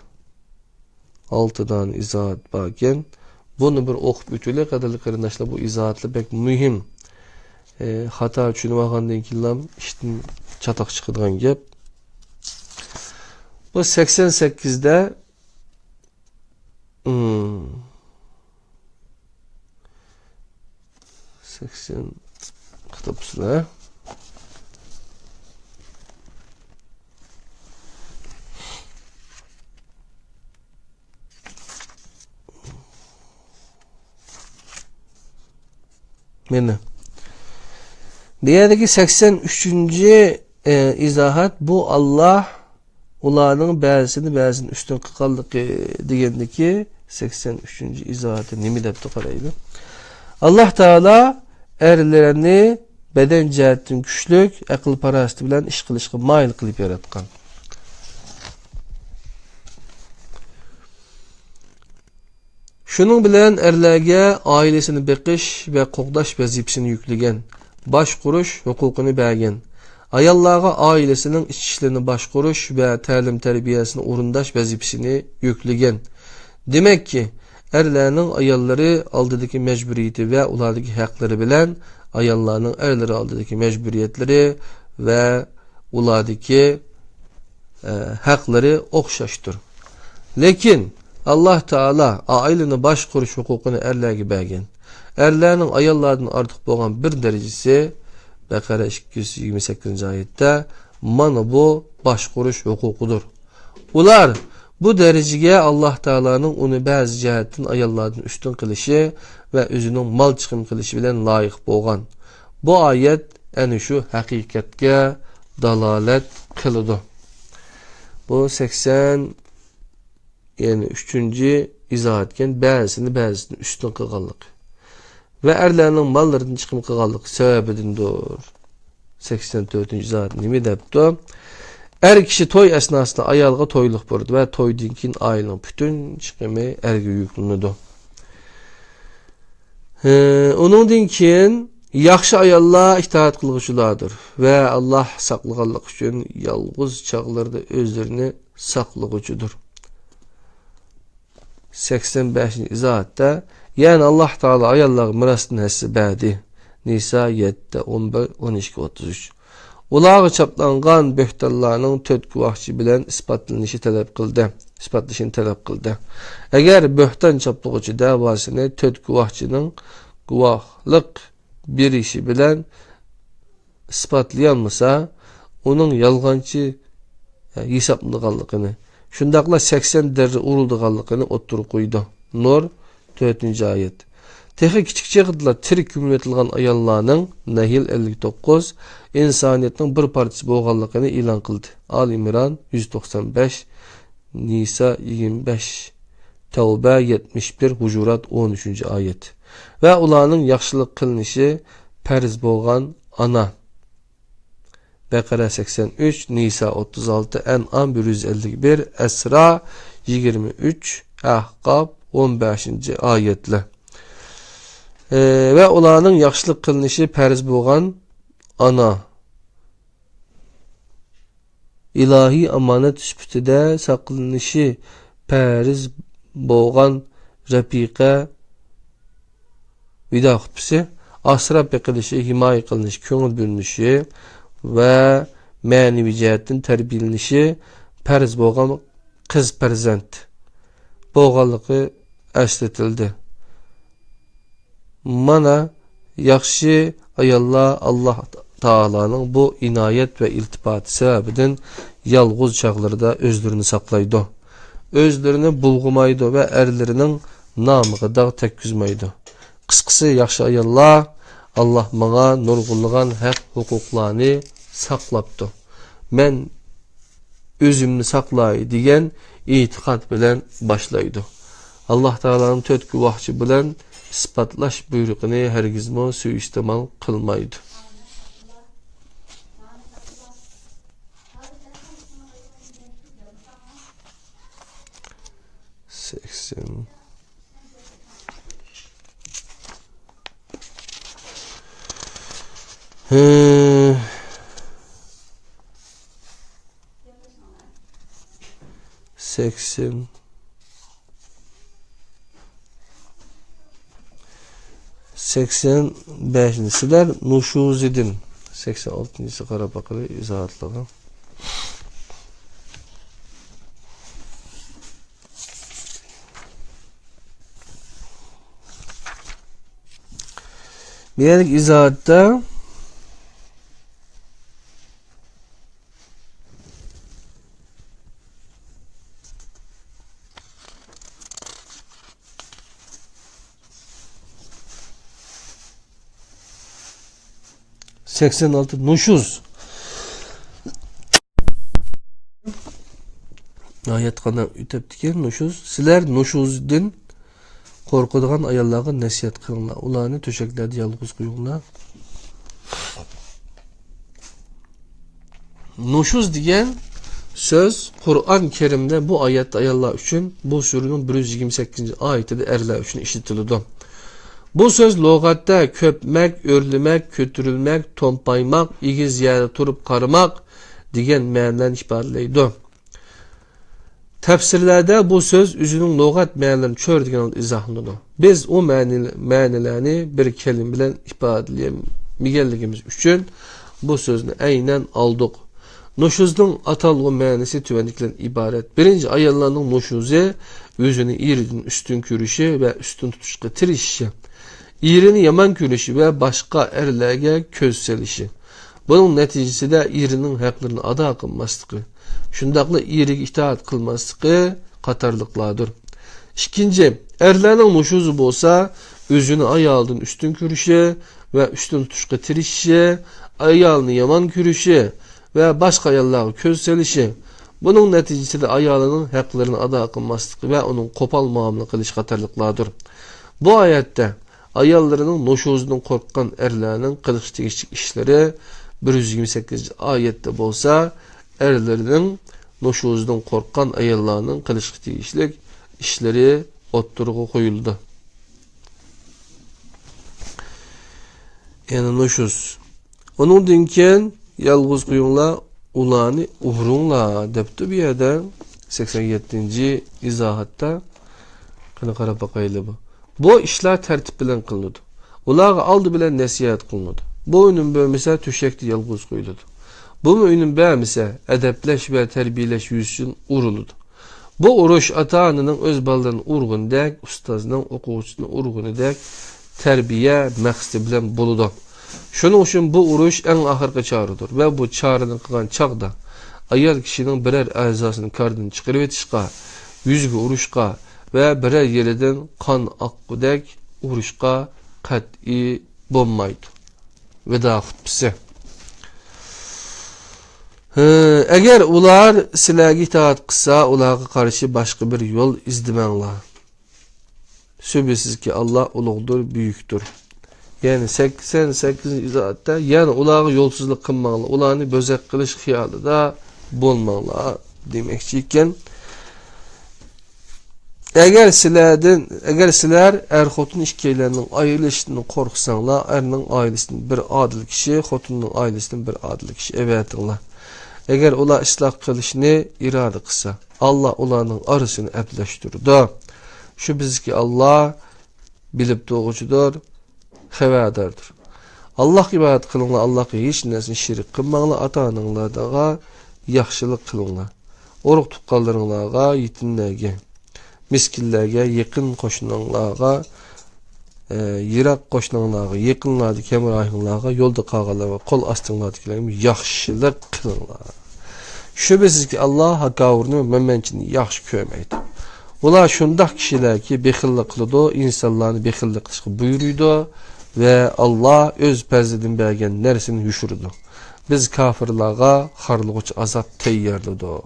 ئالتە دانە ئىزاھات باركەن. بۇنى بىر ئوقۇپ ئۆتۈلى، قەدىرلىك قېرىنداشلار، بۇ ئىزاھاتلار بەك مۇھىم. ئى، خاتا چۈشىنىۋالغاندىن كېيىنلا ئىشتىن چاتاق چىقىدىغان گەپ. بۇ سەكسەن سەككىزدە، ئىم، سەكسەن، كىتاب ئۈستىدە. مانا. بۇ يەردىكى سەكسەن ئۈچىنچى، ئى، ئىزاھات، بۇ ئاللاھ ئۇلارنىڭ بەزىسىنى بەزىسىدىن ئۈستۈن قىلغانلىقى دېگەندىكى سەكسەن ئۈچىنچى ئىزاھاتى نېمە دەپتۇ قارايلى. ئاللاھ تائالا ئەرلەرنى بەدەن جەھەتتىن كۈچلۈك، ئەقىل-پاراسىتى بىلەن ئىش قىلىشقا مايىل قىلىپ ياراتقان. شۇنىڭ بىلەن ئەرلەرگە ئائىلىسىنى بېقىش ۋە قوغداش ۋەزىپىسىنى يۈكلىگەن، باشقۇرۇش ھوقۇقىنى بەرگەن. ئاياللارغا ئائىلىسىنىڭ ئىچ ئىشلىرىنى باشقۇرۇش ۋە تەلىم-تەربىيەسىنى ئورۇنداش ۋەزىپىسىنى يۈكلىگەن. دېمەككى، ئەرلەرنىڭ ئاياللىرى ئالدىدىكى مەجبۇرىيىتى ۋە ئۇلاردىكى ھەقلىرى بىلەن ئاياللارنىڭ ئەرلىرى ئالدىدىكى مەجبۇرىيەتلىرى ۋە ئۇلاردىكى، ئە، ھەقلىرى ئوخشاشتۇر. لېكىن ئاللاھ تائالا ئائىلىنى باشقۇرۇش ھوقۇقىنى ئەرلەرگە بەرگەن. ئەرلەرنىڭ ئاياللاردىن ئارتۇق بولغان بىر دەرىجىسى، بەقەرە ئىككى يۈز يىگىرمە سەككىزىنچى ئايەتتە، مانا بۇ باشقۇرۇش ھوقۇقىدۇر. ئۇلار بۇ دەرىجىگە ئاللاھ تائالانىڭ ئۇنى بەزى جەھەتتىن ئاياللاردىن ئۈستۈن قىلىشى ۋە ئۆزىنىڭ مال چىقىم قىلىشى بىلەن لايىق بولغان. بۇ ئايەت ئەنە شۇ ھەقىقەتكە دالالەت قىلىدۇ. بۇ سەكسەن، يەنى ئۈچىنچى ئىزاھاتكەن، بەزىسىنى بەزىسىدىن ئۈستۈن قىلغانلىقى ۋە ئەرلەرنىڭ ماللىرىدىن چىقىم قىلغانلىقى سەۋەبىدىندۇر. سەكسەن تۆتىنچى ئىزاھات نېمە دەپتۇ؟ ئەر كىشى توي ئەسناسىدا ئايالغا تويلۇق بۇيرۇتىدۇ ۋە تويدىن كېيىن ئائىلىنىڭ پۈتۈن چىقىمى ئەرگە يۈكلىنىدۇ. ئۇنىڭدىن كېيىن ياخشى ئاياللار ئىتائەت قىلغۇچىلاردۇر ۋە ئاللاھ ساقلىغانلىقى ئۈچۈن يالغۇز چاغلىرىدا ئۆزلىرىنى ساقلىغۇچىدۇر. سەكسەن بەشىنچى ئىزاھاتتا، يەنى ئاللاھ تائالا ئاياللارغا مىراستىن ھەسسە بەردى. نىسا يەتتە، ئون بىر، ئون ئىككى، ئوتتۇز ئۈچ. ئۇلارغا چاپلانغان بۆھتانلارنىڭ تۆت گۇۋاھچى بىلەن ئىسپاتلىنىشى تەلەپ قىلدى، ئىسپاتلىشىنى تەلەپ قىلدى. ئەگەر بۆھتان چاپلىغۇچى دەۋاسىنى تۆت گۇۋاھچىنىڭ گۇۋاھلىق بېرىشى بىلەن ئىسپاتلىيالمىسا، ئۇنىڭ يالغانچى ھېسابلىنىدىغانلىقىنى، شۇنداقلا سەكسەن دەررە ئۇرۇلىدىغانلىقىنى ئوتتۇرىغا قويىدۇ. نۇر، تۆتىنچى ئايەت. تېخى كىچىك چېغىدىلا تىرىك كۆمۈلۈۋېتىلغان ئاياللارنىڭ، نەھل ئەللىك توققۇز، ئىنسانىيەتنىڭ بىر پارچىسى بولغانلىقىنى ئېلان قىلدى. ئالى ئىمران يۈز توقسان بەش، نىسا يىگىرمە بەش، تەۋبە يەتمىش بىر، ھۇجۇرات ئون ئۈچىنچى ئايەت. ۋە ئۇلارنىڭ ياخشىلىق قىلىنىشى پەرز بولغان ئانا. بەقەرە سەكسەن ئۈچ، نىسا ئوتتۇز ئالتە، ئەنئام بىر يۈز ئەللىك بىر، ئەسرا يىگىرمە ئۈچ، ئەھقاپ ئون بەشىنچى ئايەتلەر. ئى، ۋە ئۇلارنىڭ ياخشىلىق قىلىنىشى پەرز بولغان ئانا. ئىلاھىي ئامانەت سۈپىتىدە ساقلىنىشى پەرز بولغان رەپىقە، ۋىدا خۇتبىسى، ئاسراپ بېقىلىشى، ھىمايە قىلىنىشى، كۆڭۈل بۆلۈنۈشى ۋە مەنىۋى جەھەتتىن تەربىيەلىنىشى پەرز بولغان قىز پەرزەنت بولغانلىقى ئەسلىتىلدى. مانا، ياخشى ئاياللار ئاللاھ تائالانىڭ بۇ ئىنايەت ۋە ئىلتىپاتى سەۋەبىدىن يالغۇز چاغلىرىدا ئۆزلىرىنى ساقلايدۇ. ئۆزلىرىنى بۇلغىمايدۇ ۋە ئەرلىرىنىڭ نامىغا داغ تەگكۈزمەيدۇ. قىسقىسى، ياخشى ئاياللار، ئاللاھ ماڭا نۇرغۇنلىغان ھەق ھوقۇقلارنى ساقلاپتۇ. مەن ئۆزۈمنى ساقلاي دېگەن ئېتىقاد بىلەن باشلايدۇ. ئاللاھ تائالانىڭ تۆت گۇۋاھچى بىلەن ئىسپاتلاش بۇيرۇقىنى ھەرگىزمۇ سۇيىئىستېمال قىلمايدۇ. سەكسەن. ھە. سەكسەن. سەكسەن بەشىنچى. سىلەر نۇشۇزىدىن. سەكسەن ئالتىنچىسى قاراپ باقىلى ئىزاھاتلىرىغا. بۇ يەردىكى ئىزاھاتتا سەكسەن ئالتە، نۇشۇز. ئايەت قانداق ئۆتەپتىكەن؟ نۇشۇز. سىلەر نۇشۇزدىن قورقىدىغان ئاياللارغا نەسىھەت قىلىڭلار. ئۇلارنى تۆشەكلەردە يالغۇز قويۇڭلار. نۇشۇز دېگەن سۆز قۇرئان كەرىمدە بۇ ئايەتتە ئاياللار ئۈچۈن، بۇ سۈرىنىڭ بىر يۈز يىگىرمە سەككىزىنچى ئايىتىدە ئەرلەر ئۈچۈن ئىشلىتىلىدۇ. بۇ سۆز لۇغەتتە كۆپمەك، ئۆرلىمەك، كۆتۈرۈلمەك، تومپايماق، ئېگىز يەردە تۇرۇپ قارىماق دېگەن مەنىلەرنى ئىپادىلەيدۇ. تەپسىرلەردە بۇ سۆز ئۆزىنىڭ لۇغەت مەنىلىرىنى چۆرىدىگەن ھالدا ئىزاھلىنىدۇ. بىز ئۇ مەنىل-، مەنىلەرنى بىر كەلىمە بىلەن ئىپادىلىيەلمىگەنلىكىمىز ئۈچۈن بۇ سۆزنى ئەينەن ئالدۇق. نۇشۇزنىڭ ئاتالغۇ مەنىسى تۆۋەندىكىدىن ئىبارەت. بىرىنچى، ئاياللارنىڭ نۇشۇزى ئۆزىنى ئېرىدىن ئۈستۈن كۆرۈشى ۋە ئۈستۈن تۇتۇشقا تىرىشىشى، ئېرىنى يامان كۆرۈشى ۋە باشقا ئەرلەرگە كۆز سېلىشى. بۇنىڭ نەتىجىسىدە ئېرىنىڭ ھەقلىرىنى ئادا قىلماسلىقى، شۇنداقلا ئېرىگە ئىتائەت قىلماسلىقى قاتارلىقلاردۇر. ئىككىنچى، ئەرلەرنىڭ نۇشۇزى بولسا ئۆزىنى ئايالىدىن ئۈستۈن كۆرۈشى ۋە ئۈستۈن تۇتۇشقا تىرىشىشى، ئايالىنى يامان كۆرۈشى ۋە باشقا ئاياللارغا كۆز سېلىشى. بۇنىڭ نەتىجىسىدە ئايالىنىڭ ھەقلىرىنى ئادا قىلماسلىقى ۋە ئۇنىڭغا قوپال مۇئامىلە قىلىش قاتارلىقلاردۇر. بۇ ئايەتتە ئاياللىرىنىڭ نۇشۇزىدىن قورققان ئەرلەرنىڭ قىلىشقا تېگىشلىك ئىشلىرى بىر يۈز يىگىرمە سەككىزىنچى ئايەتتە بولسا، ئەرلىرىنىڭ نۇشۇزىدىن قورققان ئاياللارنىڭ قىلىشقا تېگىشلىك ئىشلىرى ئوتتۇرىغا قويۇلىدۇ. يەنى نۇشۇز. ئۇنىڭدىن كېيىن يالغۇز قويۇڭلار، ئۇلارنى ئۇرۇڭلار، دەپتۇ بۇ يەردە سەكسەن يەتتىنچى ئىزاھاتتا. قېنى قاراپ باقايلى بۇ. بۇ ئىشلار تەرتىپ بىلەن قىلىنىدۇ. ئۇلارغا ئالدى بىلەن نەسىھەت قىلىنىدۇ. بۇ ئۈنۈم بەرمىسە، تۆشەكتە يالغۇز قويۇلىدۇ. بۇمۇ ئۈنۈم بەرمىسە، ئەدەپلەش ۋە تەربىيەلەش يۈزىسىدىن ئۇرۇلىدۇ. بۇ ئۇرۇش ئاتا-ئانىنىڭ ئۆز بالىلىرىنى ئۇرغىنىدەك، ئۇستازنىڭ ئوقۇغۇچىسىنى ئۇرغىنىدەك تەربىيە مەقسىتى بىلەن بولىدۇ. شۇنىڭ ئۈچۈن بۇ ئۇرۇش ئەڭ ئاخىرقى چارىدۇر ۋە بۇ چارىنى قىلغان چاغدا ئايال كىشىنىڭ بىرەر ئەزاسىنى كاردىن چىقىرىۋېتىشقا، يۈزىگە ئۇرۇشقا ۋە بىرەر يېرىدىن قان ئاققۇدەك ئۇرۇشقا قەتئىي بولمايدۇ. ۋىدا خۇتبىسى. ھە، ئەگەر ئۇلار سىلەرگە ئىتائەت قىلسا، ئۇلارغا قارشى باشقا بىر يول ئىزدىمەڭلار. شۈبھىسىزكى، ئاللا ئۇلۇغدۇر، بۈيۈكتۇر. يەنى سەكسەن سەككىزىنچى ئىزاھاتتا، يەنى ئۇلارغا يولسىزلىق قىلماڭلار، ئۇلارنى بۆزەك قىلىش خىيالىدا بولماڭلار، دېمەكچى ئىكەن. ئەگەر سىلەردىن، ئەگەر سىلەر ئەر-خوتۇن ئىككىيلەننىڭ ئايرىلىشىدىن قورقساڭلار، ئەرنىڭ ئائىلىسىدىن بىر ئادىل كىشى، خوتۇننىڭ ئائىلىسىدىن بىر ئادىل كىشى ئەۋەتىڭلار. ئەگەر ئۇلار ئىسلاھ قىلىشنى ئىرادە قىلسا، ئاللا ئۇلارنىڭ ئارىسىنى ئەپلەشتۈرىدۇ. شۈبھىسىزكى، ئاللا بىلىپ تۇرغۇچىدۇر، خەۋەرداردۇر. ئاللاھقا ئىبادەت قىلىڭلار، ئاللاھقا ھېچ نەرسىنى شېرىك قىلماڭلار، ئاتا-ئاناڭلارغا ياخشىلىق قىلىڭلار. ئۇرۇق-تۇغقانلىرىڭلارغا، يېتىملەرگە، مىسكىنلەرگە، يېقىن قوشناڭلارغا، ئە، يىراق قوشناڭلارغا، يېقىنلاردىكى ھەمراھىڭلارغا، يولدا قالغانلارغا، قول ئاستىڭلاردىكىلەرگە ياخشىلىق قىلىڭلار. شۈبھىسىزكى، ئاللا ھاكاۋۇرنى ۋە مەنمەنچىنى ياخشى كۆرمەيدۇ. ئۇلار شۇنداق كىشىلەركى، بېخىللىق قىلىدۇ، ئىنسانلارنى بېخىللىق قىلىشقا بۇيرۇيدۇ ۋە ئاللا ئۆز پەزلىدىن بەرگەن نەرسىنى يوشۇرىدۇ. بىز كاپىرلارغا خارلىغۇچى ئازاب تەييارلىدۇق،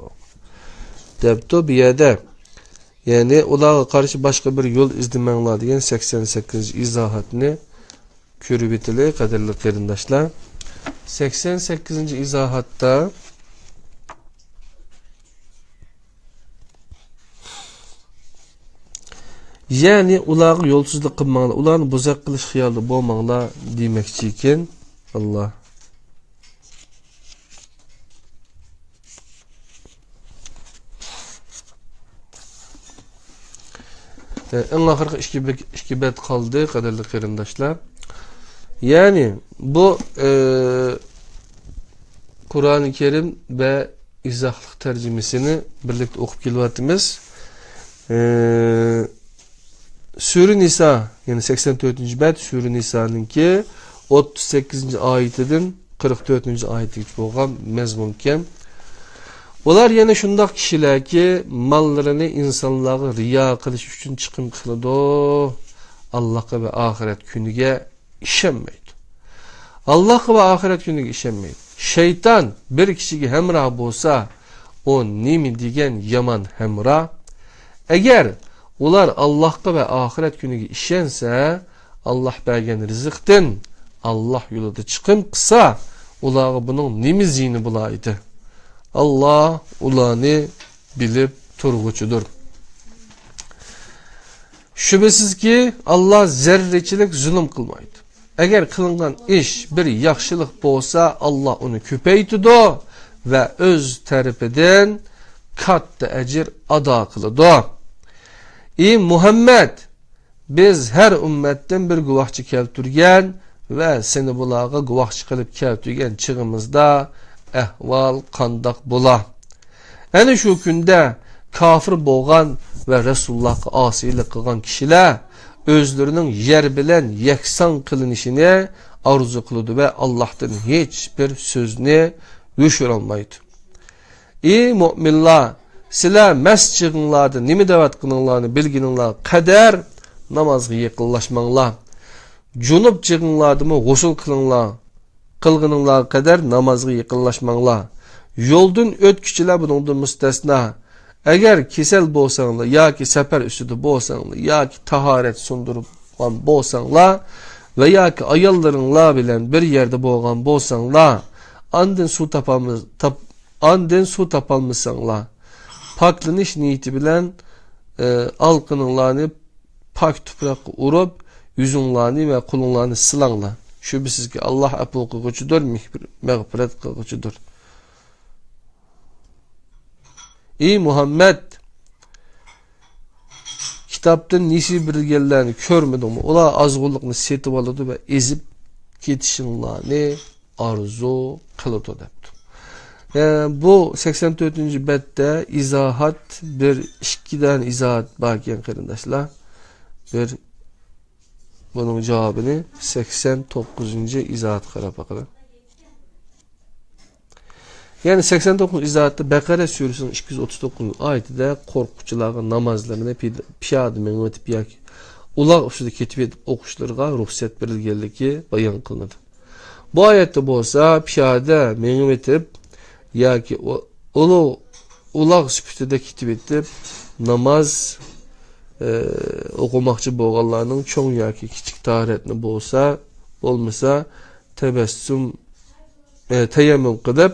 دەپتۇ بۇ يەردە. يەنى ئۇلارغا قارشى باشقا بىر يول ئىزدىمەڭلار دېگەن سەكسەن سەككىزىنچى ئىزاھاتنى كۆرۈۋېتىلى، قەدىرلىك قېرىنداشلار. سەكسەن سەككىزىنچى ئىزاھاتتا، يەنى ئۇلارغا يولسىزلىق قىلماڭلار، ئۇلارنى بوزەك قىلىش خىيالىدا بولماڭلار، دېمەكچى ئىكەن. ئاللا. ئەڭ ئاخىرقى ئىككى بەت، ئىككى بەت قالدى، قەدىرلىك قېرىنداشلار. يەنى بۇ، ئى، قۇرئانى كەرىم ۋە ئىزاھلىق تەرجىمىسىنى بىرلىكتە ئوقۇپ كېلىۋاتىمىز. ئى، سۈرە نىسا، يەنى سەكسەن تۆتىنچى بەت، سۈرە نىسانىڭكى ئوتتۇز سەككىزىنچى ئايىتىدىن قىرىق تۆتىنچى ئايىتىگىچە بولغان مەزمۇنكەن. ئۇلار يەنە شۇنداق كىشىلەركى، ماللىرىنى ئىنسانلارغا رىيا قىلىش ئۈچۈن چىقىم قىلىدۇ، ئاللاھقا ۋە ئاخىرەت كۈنىگە ئىشەنمەيدۇ. ئاللاھقا ۋە ئاخىرەت كۈنىگە ئىشەنمەيدۇ. شەيتان بىر كىشىگە ھەمراھ بولسا، ئۇ نېمە دېگەن يامان ھەمراھ! ئەگەر ئۇلار ئاللاھقا ۋە ئاخىرەت كۈنىگە ئىشەنسە، ئاللاھ بەرگەن رىزىقتىن ئاللاھ يولىدا چىقىم قىلسا، ئۇلارغا بۇنىڭ نېمە زىيىنى بولايدى؟ ئاللاھ ئۇلارنى بىلىپ تۇرغۇچىدۇر. شۈبھىسىزكى، ئاللاھ زەررىچىلىك زۇلۇم قىلمايدۇ. ئەگەر قىلىنغان ئىش بىر ياخشىلىق بولسا، ئاللاھ ئۇنى كۆپەيتىدۇ ۋە ئۆز تەرىپىدىن كاتتا ئەجىر ئادا قىلىدۇ. ئى مۇھەممەد! بىز ھەر ئۈممەتتىن بىر گۇۋاھچى كەلتۈرگەن ۋە سېنى بۇلارغا گۇۋاھچى قىلىپ كەلتۈرگەن چېغىمىزدا ئەھۋال قانداق بولا؟ ئەنە شۇ كۈندە كاپىر بولغان ۋە رەسۇلۇللاھقا ئاسىيلىق قىلغان كىشىلەر ئۆزلىرىنىڭ يەر بىلەن يەكسان قىلىنىشىنى ئارزۇ قىلىدۇ ۋە ئاللاھتىن ھېچ بىر سۆزنى يوشۇرالمايدۇ. ئى مۆمىنلار! سىلەر مەست چېغىڭلاردا نېمە دەۋاتقىنىڭلارنى بىلگىنىڭلارغا قەدەر نامازغا يېقىنلاشماڭلار. جۇنۇپ چېغىڭلاردىمۇ غۇسۇل قىلىڭلار. قىلغىنىڭلارغا قەدەر نامازغا يېقىنلاشماڭلار. يولدىن ئۆتكۈچىلەر بۇنىڭدىن مۇستەسنا. ئەگەر كېسەل بولساڭلار ياكى سەپەر ئۈستىدە بولساڭلار ياكى تاھارەت سۇندۇرغان بولساڭلار ۋە ياكى ئاياللىرىڭلار بىلەن بىر يەردە بولغان بولساڭلار، ئاندىن سۇ تاپالمىس-، تاپ-، ئاندىن سۇ تاپالمىساڭلار، پاكلىنىش نىيىتى بىلەن، ئى، ئالىقىنىڭلارنى پاك تۇپراققا ئۇرۇپ، يۈزۈڭلارنى ۋە قولۇڭلارنى سىلاڭلار. شۈبھىسىزكى، ئاللاھ ئەپۇ قىلغۇچىدۇر، مەغپىرەت قىلغۇچىدۇر. ئى مۇھەممەد، كىتابتىن نېسىۋە بېرىلگەنلەرنى كۆرمىدىڭمۇ؟ ئۇلار ئازغۇنلۇقنى سېتىۋالىدۇ ۋە ئېزىپ كېتىشىڭلارنى ئارزۇ قىلىدۇ، دەپتۇ. ئە، بۇ سەكسەن تۆتىنچى بەتتە ئىزاھات، بىر ئىككى دانە ئىزاھات باركەن، قېرىنداشلار. بىر بۇنىڭ جاۋابىنى سەكسەن توققۇزىنچى ئىزاھاتقا قاراپ باقىلى. يەنى سەكسەن توققۇزىنچى ئىزاھاتتا بەقەرە سۈرىسىنىڭ ئىككى يۈز ئوتتۇز توققۇزىنچى ئايىتىدە قورققۇچىلارغا نامازلىرىنى پىيادە مېڭىۋېتىپ ياكى ئۇلاغ ئۈستىدە كېتىۋېتىپ ئوقۇشلىرىغا رۇخسەت بېرىلگەنلىكى بايان قىلىنىدۇ. بۇ ئايەتتە بولسا پىيادە مېڭىۋېتىپ ياكى ئۇ-، ئۇلۇغ، ئۇلاغ سۈپىتىدە كېتىۋېتىپ ناماز، ئى، ئوقۇماقچى بولغانلارنىڭ چوڭ ياكى كىچىك تاھارەتنى بولسا، بولمىسا تەبەسسۇم، ئى، تەيەممۇم قىلىپ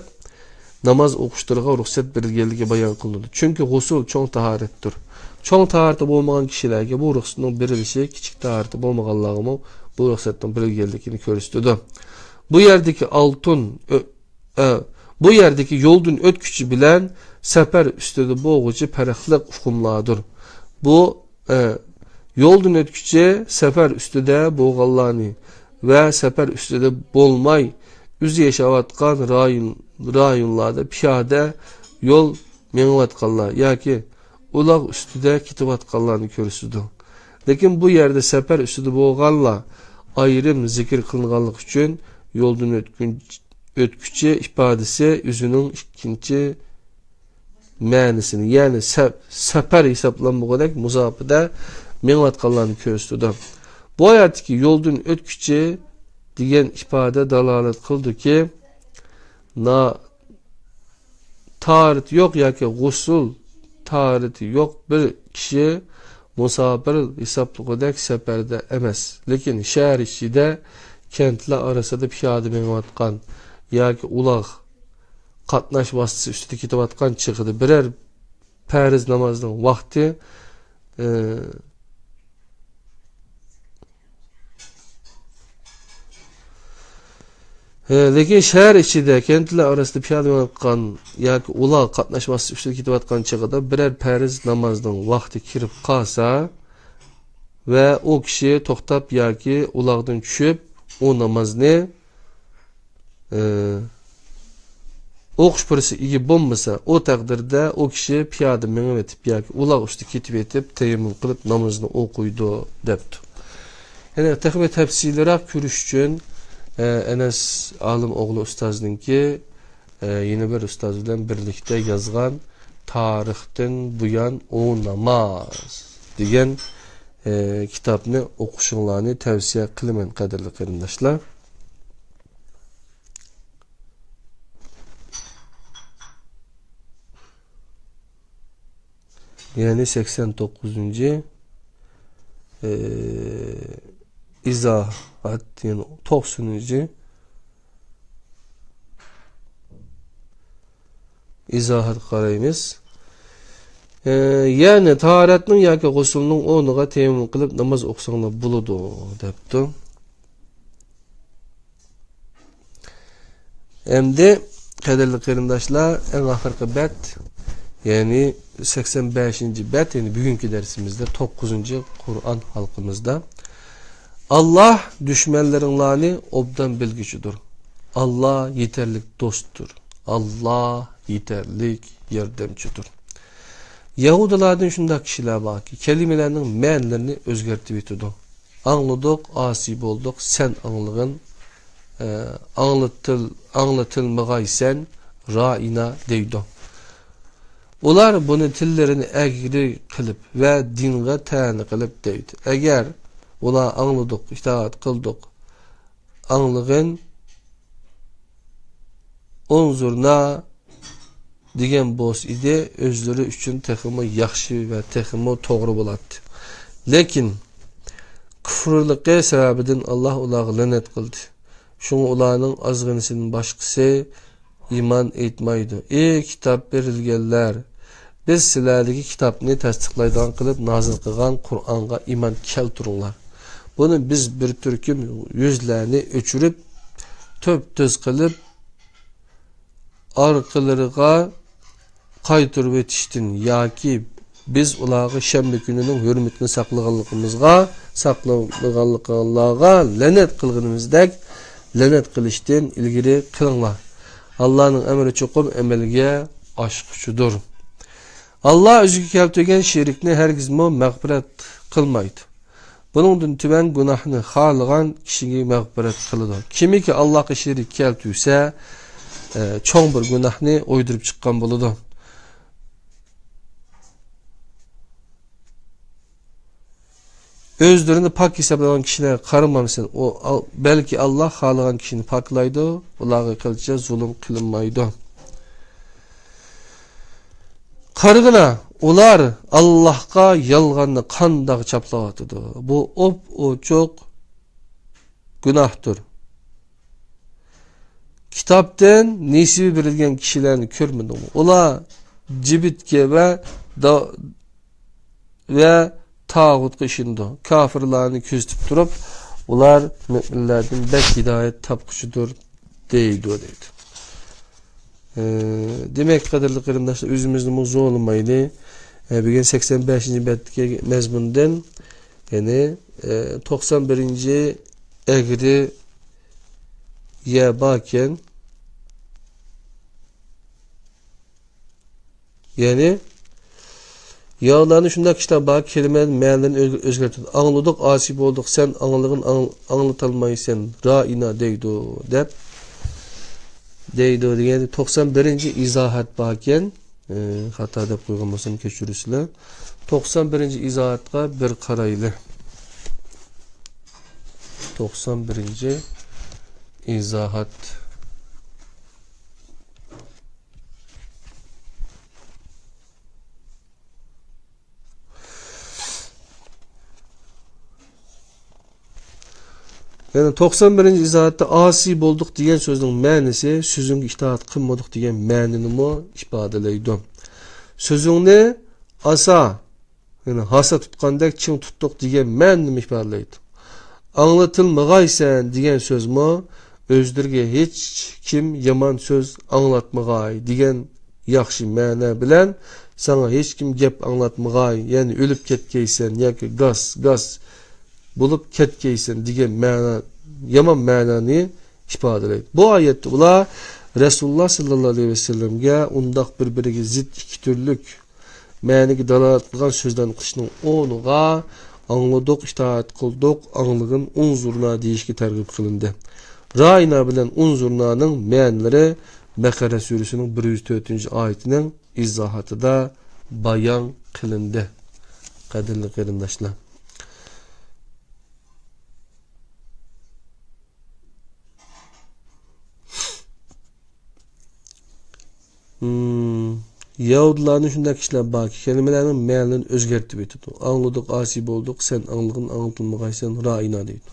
ناماز ئوقۇشلىرىغا رۇخسەت بېرىلگەنلىكى بايان قىلىنىدۇ. چۈنكى غۇسۇل چوڭ تاھارەتتۇر. چوڭ تاھارىتى بولمىغان كىشىلەرگە بۇ رۇخسەتنىڭ بېرىلىشى كىچىك تاھارىتى بولمىغانلارغىمۇ بۇ رۇخسەتنىڭ بېرىلگەنلىكىنى كۆرسىتىدۇ. بۇ يەردىكى ئالتۇن ئۆ-، ئە، بۇ يەردىكى يولدىن ئۆتكۈچى بىلەن سەپەر ئۈستىدە بولغۇچى پەرقلىق ئۇقۇملاردۇر. بۇ، ئە، يولدىن ئۆتكۈچى سەپەر ئۈستىدە بولغانلارنى ۋە سەپەر ئۈستىدە بولماي ئۆزى ياشاۋاتقان رايون، رايونلاردا پىيادە يول مېڭىۋاتقانلار ياكى ئۇلاغ ئۈستىدە كېتىۋاتقانلارنى كۆرسىتىدۇ. لېكىن بۇ يەردە سەپەر ئۈستىدە بولغانلار ئايرىم زىكىر قىلىنغانلىقى ئۈچۈن يولدىن ئۆتكۈن-، ئۆتكۈچى ئىپادىسى ئۆزىنىڭ ئىككىنچى مەنىسىنى، يەنى سە-، سەپەر ھېسابلانمىغۇدەك مۇساپىدە مېڭىۋاتقانلارنى كۆرسىتىدۇ. بۇ ئايەتتىكى يولدىن ئۆتكۈچى دېگەن ئىپادە دالالەت قىلىدۇكى، نا-، تاھارىتى يوق ياكى غۇسۇل تاھارىتى يوق بىر كىشى مۇساپىر ھېسابلىغۇدەك سەپەردە ئەمەس، لېكىن شەھەر ئىچىدە كەنتلەر ئارىسىدا پىيادە مېڭىۋاتقان ياكى ئۇلاغ قاتناش ۋاسىتىسى ئۈستىدە كېتىۋاتقان چېغىدا بىرەر پەرز نامازنىڭ ۋاقتى، ئى، ھە، لېكىن شەھەر ئىچىدە، كەنتلەر ئارىسىدا پىيادە مېڭىۋاتقان ياكى ئۇلار قاتناش ۋاسىتىسى ئۈستىدە كېتىۋاتقان چېغىدا بىرەر پەرز نامازنىڭ ۋاقتى كىرىپ قالسا ۋە ئۇ كىشى توختاپ ياكى ئۇلاغدىن چۈشۈپ، ئۇ نامازنى، ئى، ئوقۇش پۇرسىتىگە ئىگە بولمىسا، ئۇ تەقدىردە ئۇ كىشى پىيادە مېڭىۋېتىپ ياكى ئۇلاغ ئۈستىدە كېتىۋېتىپ تەيەممۇم قىلىپ نامىزىنى ئوقۇيدۇ، دەپتۇ. يەنى تېخىمۇ تەپسىلىيراق كۆرۈش ئۈچۈن، ئە، ئەنەس ئالىم ئوغلى ئۇستازنىڭكى، ئە، يەنە بىر ئۇستاز بىلەن بىرلىكتە يازغان تارىختىن بۇيان ئۇ ناماز دېگەن، ئە، كىتابنى ئوقۇشۇڭلارنى تەۋسىيە قىلىمەن، قەدىرلىك قېرىنداشلار. يەنى سەكسەن توققۇزىنچى، ئى، ئىزاھات، يەنى توقسىنىنچى ئىزاھاتقا قارايمىز. ئى، يەنى تاھارەتنىڭ ياكى غۇسۇلنىڭ ئورنىغا تەيەممۇم قىلىپ ناماز ئوقۇساڭلار بولىدۇ، دەپتۇ. ئەمدى، قەدىرلىك قېرىنداشلار، ئەڭ ئاخىرقى بەت، يەنى سەكسەن بەشىنچى بەت، يەنى بۈگۈنكى دەرسىمىزدە توققۇزىنچى قۇرئان ھالقىمىزدا، ئاللاھ دۈشمەنلىرىڭلارنى ئوبدان بىلگۈچىدۇر. ئاللاھ يېتەرلىك دوستتۇر. ئاللاھ يېتەرلىك ياردەمچىدۇر. يەھۇدىيلاردىن شۇنداق كىشىلەر باركى، كەلىمىلەرنىڭ مەنىلىرىنى ئۆزگەرتىۋېتىدۇ. ئاڭلىدۇق، ئاسىي بولدۇق، سەن ئاڭلىغىن، ئە، ئاڭلىتىل-، ئاڭلىتىلمىغايسەن، رائىنا دەيدۇ. ئۇلار بۇنى تىللىرىنى ئەگرى قىلىپ ۋە دىنغا تەنە قىلىپ دەيدۇ. ئەگەر ئۇلار ئاڭلىدۇق، ئىتائەت قىلدۇق، ئاڭلىغىن، ئۇنزۇرنا دېگەن بولسا ئىدى، ئۆزلىرى ئۈچۈن تېخىمۇ ياخشى ۋە تېخىمۇ توغرا بولاتتى. لېكىن كۇفرلۇقى سەۋەبىدىن ئاللاھ ئۇلارغا لەنەت قىلدى. شۇڭا ئۇلارنىڭ ئازغىنىسىدىن باشقىسى ئىمان ئېيتمايدۇ. ئى كىتاب بېرىلگەنلەر! بىز سىلەردىكى كىتابنى تەستىقلايدىغان قىلىپ نازىل قىلغان قۇرئانغا ئىمان كەلتۈرۈڭلار. بۇنى بىز بىر تۈركۈم يۈزلەرنى ئۆچۈرۈپ، تۈپتۈز قىلىپ، ئارقىلىرىغا قايتۇرۇۋېتىشتىن ياكى بىز ئۇلارغا شەنبە كۈنىنىڭ ھۆرمىتىنى ساقلىغانلىقىمىزغا، ساقلىمىغانلىقىغا لەنەت قىلغىنىمىزدەك لەنەت قىلىشتىن ئىلگىرى قىلىڭلار. ئاللانىڭ ئەمرى چوقۇم ئەمەلگە ئاشقۇچىدۇر. ئاللا ئۆزىگە كەلتۈرگەن شېرىكنى ھەرگىزمۇ مەغپىرەت قىلمايدۇ. بۇنىڭدىن تۆۋەن گۇناھنى خالىغان كىشىگە مەغپىرەت قىلىدۇ. كىمكى ئاللاغا شېرىك كەلتۈرسە، ئە، چوڭ بىر گۇناھنى ئويدۇرۇپ چىققان بولىدۇ. ئۆزلىرىنى پاك ھېسابلايدىغان كىشىلەرگە قارىمامسەن؟ ئۇ، ئال-، بەلكى ئاللا خالىغان كىشىنى پاكلايدۇ، ئۇلارغا قىلچە زۇلۇم قىلىنمايدۇ. قارىغىنا، ئۇلار ئاللاھقا يالغاننى قانداق چاپلاۋاتىدۇ. بۇ ئوپئوچۇق گۇناھتۇر. كىتابتىن نېسىۋى بېرىلگەن كىشىلەرنى كۆرمىدىڭمۇ؟ ئۇلار جىبىتكە ۋە دا-، ۋە تاغۇتقا ئىشىنىدۇ. كاپىرلارنى كۆزىتىپ تۇرۇپ، ئۇلار مۆمىنلەردىن بەك ھىدايەت تاپقۇچىدۇر دەيدۇ، دەيدۇ. ئە، دېمەك، قەدىرلىك قېرىنداشلار، ئۆزىمىزنىمۇ زورلىمايلى. ئە، بۈگۈن سەكسەن بەشىنچى بەتتىكى مەزمۇندىن، يەنى، ئە، توقسان بىرىنچى ئەگرى يە باركەن. يەنى، ياۋلارنى شۇنداق كىشىلەر بار، كەلىمىلەرنىڭ مەنىلىرىنى ئۆز-، ئۆزگەرتىدۇ. ئاڭلىدۇق، ئاسىي بولدۇق، سەن ئاڭلىغىن ئاڭ-، ئاڭلىتالمايسەن، رائىنا دەيدۇ، دەپ دەيدۇ دېگەن توقسان بىرىنچى ئىزاھات باركەن. ئى، خاتا دەپ قويغان بولسام كەچۈرۈسىلەر. توقسان بىرىنچى ئىزاھاتقا بىر قارايلى. توقسان بىرىنچى ئىزاھات. يەنى توقسان بىرىنچى ئىزاھاتتا ئاسىي بولدۇق دېگەن سۆزنىڭ مەنىسى سۆزۈڭگە ئىتائەت قىلمىدۇق دېگەن مەنىنىمۇ ئىپادىلەيدۇ. سۆزۈڭنى ئاسا، يەنى ھاسا تۇتقاندەك چىڭ تۇتتۇق دېگەن مەنىنىمۇ ئىپادىلەيدۇ. ئاڭلىتىلمىغايسەن دېگەن سۆزمۇ ئۆزلىرىگە ھېچكىم يامان سۆز ئاڭلاتمىغاي دېگەن ياخشى مەنە بىلەن، ساڭا ھېچكىم گەپ ئاڭلاتمىغاي، يەنى ئۆلۈپ كەتكەيسەن ياكى گاس، گاس بولۇپ كەتكەيسەن دېگەن مەنە، يامان مەنانى ئىپادىلەيدۇ. بۇ ئايەتتە ئۇلار رەسۇلۇللا ساللاللاھۇ ئەلەيھى ۋەسەللەمگە ئۇنداق بىر-بىرىگە زىت ئىككى تۈرلۈك مەنىگە دالالەت قىلغان سۆزلەرنى قىلىشنىڭ ئورنىغا، ئاڭلىدۇق، ئىتائەت قىلدۇق، ئاڭلىغىن، ئۇنزۇرنا دېيىشكە تەرغىب قىلىندى. رائىنا بىلەن ئۇنزۇرنانىڭ مەنىلىرى بەقەرە سۈرىسىنىڭ بىر يۈز تۆتىنچى ئايىتىنىڭ ئىزاھاتىدا بايان قىلىندى. قەدىرلىك قېرىنداشلار. ھىم، يەھۇدىيلارنى شۇنداق كىشىلەر باركى، كەلىمىلەرنىڭ مەنىلىرىنى ئۆزگەرتىپ ئېيتىدۇ. ئاڭلىدۇق، ئاسىي بولدۇق، سەن ئاڭلىغىن، ئاڭلىتالمىغايسەن، رائىنا دەيدۇ.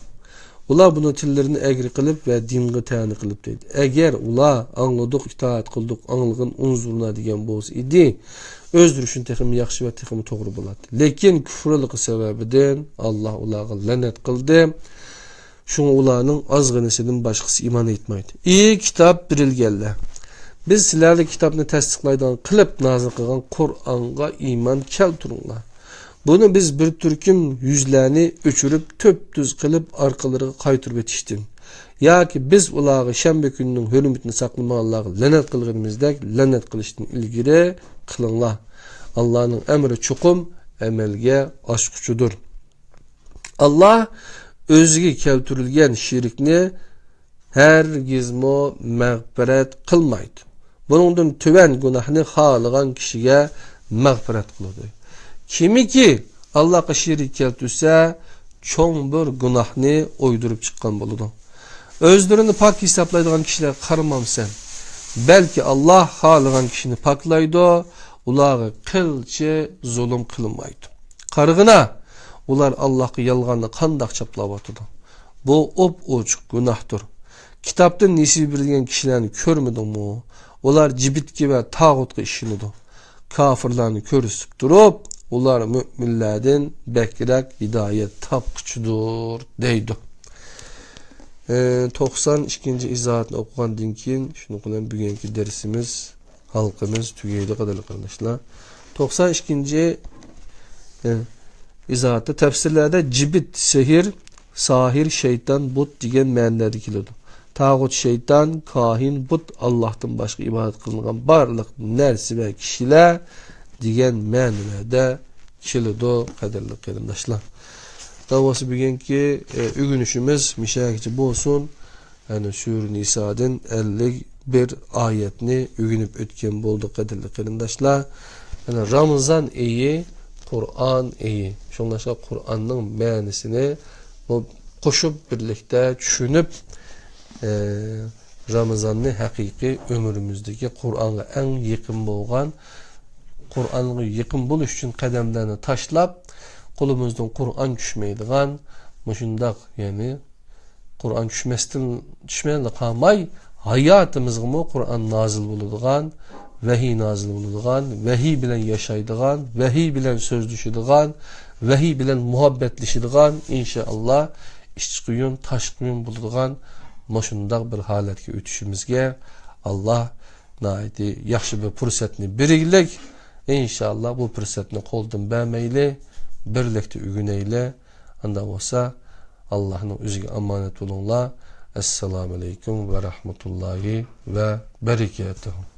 ئۇلار بۇنى تىللىرىنى ئەگرى قىلىپ ۋە دىنغا تەنە قىلىپ دەيدۇ. ئەگەر ئۇلار ئاڭلىدۇق، ئىتائەت قىلدۇق، ئاڭلىغىن، ئۇنزۇرنا دېگەن بولسا ئىدى، ئۆزلىرى ئۈچۈن تېخىمۇ ياخشى ۋە تېخىمۇ توغرا بولاتتى. لېكىن كۇفرىلىقى سەۋەبىدىن ئاللا ئۇلارغا لەنەت قىلدى. شۇڭا ئۇلارنىڭ ئازغىنىسىدىن باشقىسى ئىمان ئېيتمايدۇ. ئى كىتاب بېرىلگەنلەر! بىز سىلەرگە كىتابنى تەستىقلايدىغان قىلىپ نازىل قىلغان قۇرئانغا ئىمان كەلتۈرۈڭلار. بۇنى بىز بىر تۈركۈم يۈزلەرنى ئۆچۈرۈپ، تۈپتۈز قىلىپ ئارقىلىرىغا قايتۇرۇۋېتىشتىن ياكى بىز ئۇلارغا شەنبە كۈنىنىڭ ھۆرمىتىنى ساقلىمىغانلارغا لەنەت قىلغىنىمىزدەك لەنەت قىلىشتىن ئىلگىرى قىلىڭلار. ئاللانىڭ ئەمرى چوقۇم ئەمەلگە ئاشقۇچىدۇر. ئاللا ئۆزىگە كەلتۈرۈلگەن شېرىكنى ھەرگىزمۇ مەغپىرەت قىلمايدۇ. بۇنىڭدىن تۆۋەن گۇناھنى خالىغان كىشىگە مەغپىرەت قىلىدۇ. كىمكى ئاللاغا شېرىك كەلتۈرسە، چوڭ بىر گۇناھنى ئويدۇرۇپ چىققان بولىدۇ. ئۆزلىرىنى پاك ھېسابلايدىغان كىشىلەرگە قارىمامسەن؟ بەلكى ئاللا خالىغان كىشىنى پاكلايدۇ، ئۇلارغا قىلچە زۇلۇم قىلىنمايدۇ. قارىغىنا، ئۇلار ئاللاغا يالغاننى قانداق چاپلاۋاتىدۇ. بۇ ئوپئوچۇق گۇناھتۇر. كىتابتىن نېسىۋە بېرىلگەن كىشىلەرنى كۆرمىدىڭمۇ؟ ئۇلار جىبىتكە ۋە تاغۇتقا ئىشىنىدۇ. كاپىرلارنى كۆرسىتىپ تۇرۇپ، ئۇلار مۆمىنلەردىن بەكرەك ھىدايەت تاپقۇچىدۇر، دەيدۇ. ئى، توقسان ئىككىنچى ئىزاھاتنى ئوقۇغاندىن كېيىن، شۇنىڭ بىلەن بۈگۈنكى دەرسىمىز، ھالقىمىز تۈگەيدۇ، قەدىرلىك قېرىنداشلار. توقسان ئىككىنچى، ئى، ئىزاھاتتا تەپسىرلەردە جىبىت، سېھىر، ساھىر، شەيتان، بۇت دېگەن مەنىلەردە كېلىدۇ. تاغۇت، شەيتان، كاھىن، بۇت، ئاللاھتىن باشقا ئىبادەت قىلىنغان بارلىق نەرسە ۋە كىشىلەر دېگەن مەنىلەردە كېلىدۇ، قەدىرلىك قېرىنداشلار. داۋاسى بۈگۈنكى، ئى، ئۆگىنىشىمىز مۇشۇ يەرگىچە بولسۇن. يەنى سۈرە نىسادىن ئەللىك بىر ئايەتنى ئۆگىنىپ ئۆتكەن بولدۇق، قەدىرلىك قېرىنداشلار. يەنى رامىزان ئېيى، قۇرئان ئېيى. شۇڭلاشقا قۇرئاننىڭ مەنىسىنى بۇ قوشۇپ بىرلىكتە چۈشىنىپ، ئە، رامىزاننى ھەقىقىي ئۆمرىمىزدىكى قۇرئانغا ئەڭ يېقىن بولغان، قۇرئانغا يېقىن بولۇش ئۈچۈن قەدەملەرنى تاشلاپ، قولىمىزدىن قۇرئان چۈشمەيدىغان، مۇشۇنداق، يەنى قۇرئان چۈشمەستىن، چۈشمەيلا قالماي، ھاياتىمىزغىمۇ قۇرئان نازىل بولىدىغان، ۋەھىي نازىل بولىدىغان، ۋەھىي بىلەن ياشايدىغان، ۋەھىي بىلەن سۆزلىشىدىغان، ۋەھىي بىلەن مۇھەببەتلىشىدىغان، ئىنشائاللا، ئىچقۇيۇن، تاشقۇيۇن بولىدىغان مۇشۇنداق بىر ھالەتكە ئۆتۈشىمىزگە ئاللا ناھايىتى ياخشى بىر پۇرسەتنى بېرىگلىك. ئىنشائاللا، بۇ پۇرسەتنى قولدىن بەرمەيلى، بىرلىكتە ئۆگىنەيلى. ئانداق بولسا، ئاللاھنىڭ ئۆزىگە ئامانەت بولۇڭلار. ئەسسالامۇ ئەلەيكۇم ۋە رەھمەتۇللاھى ۋە بەرىكاتۇھۇ.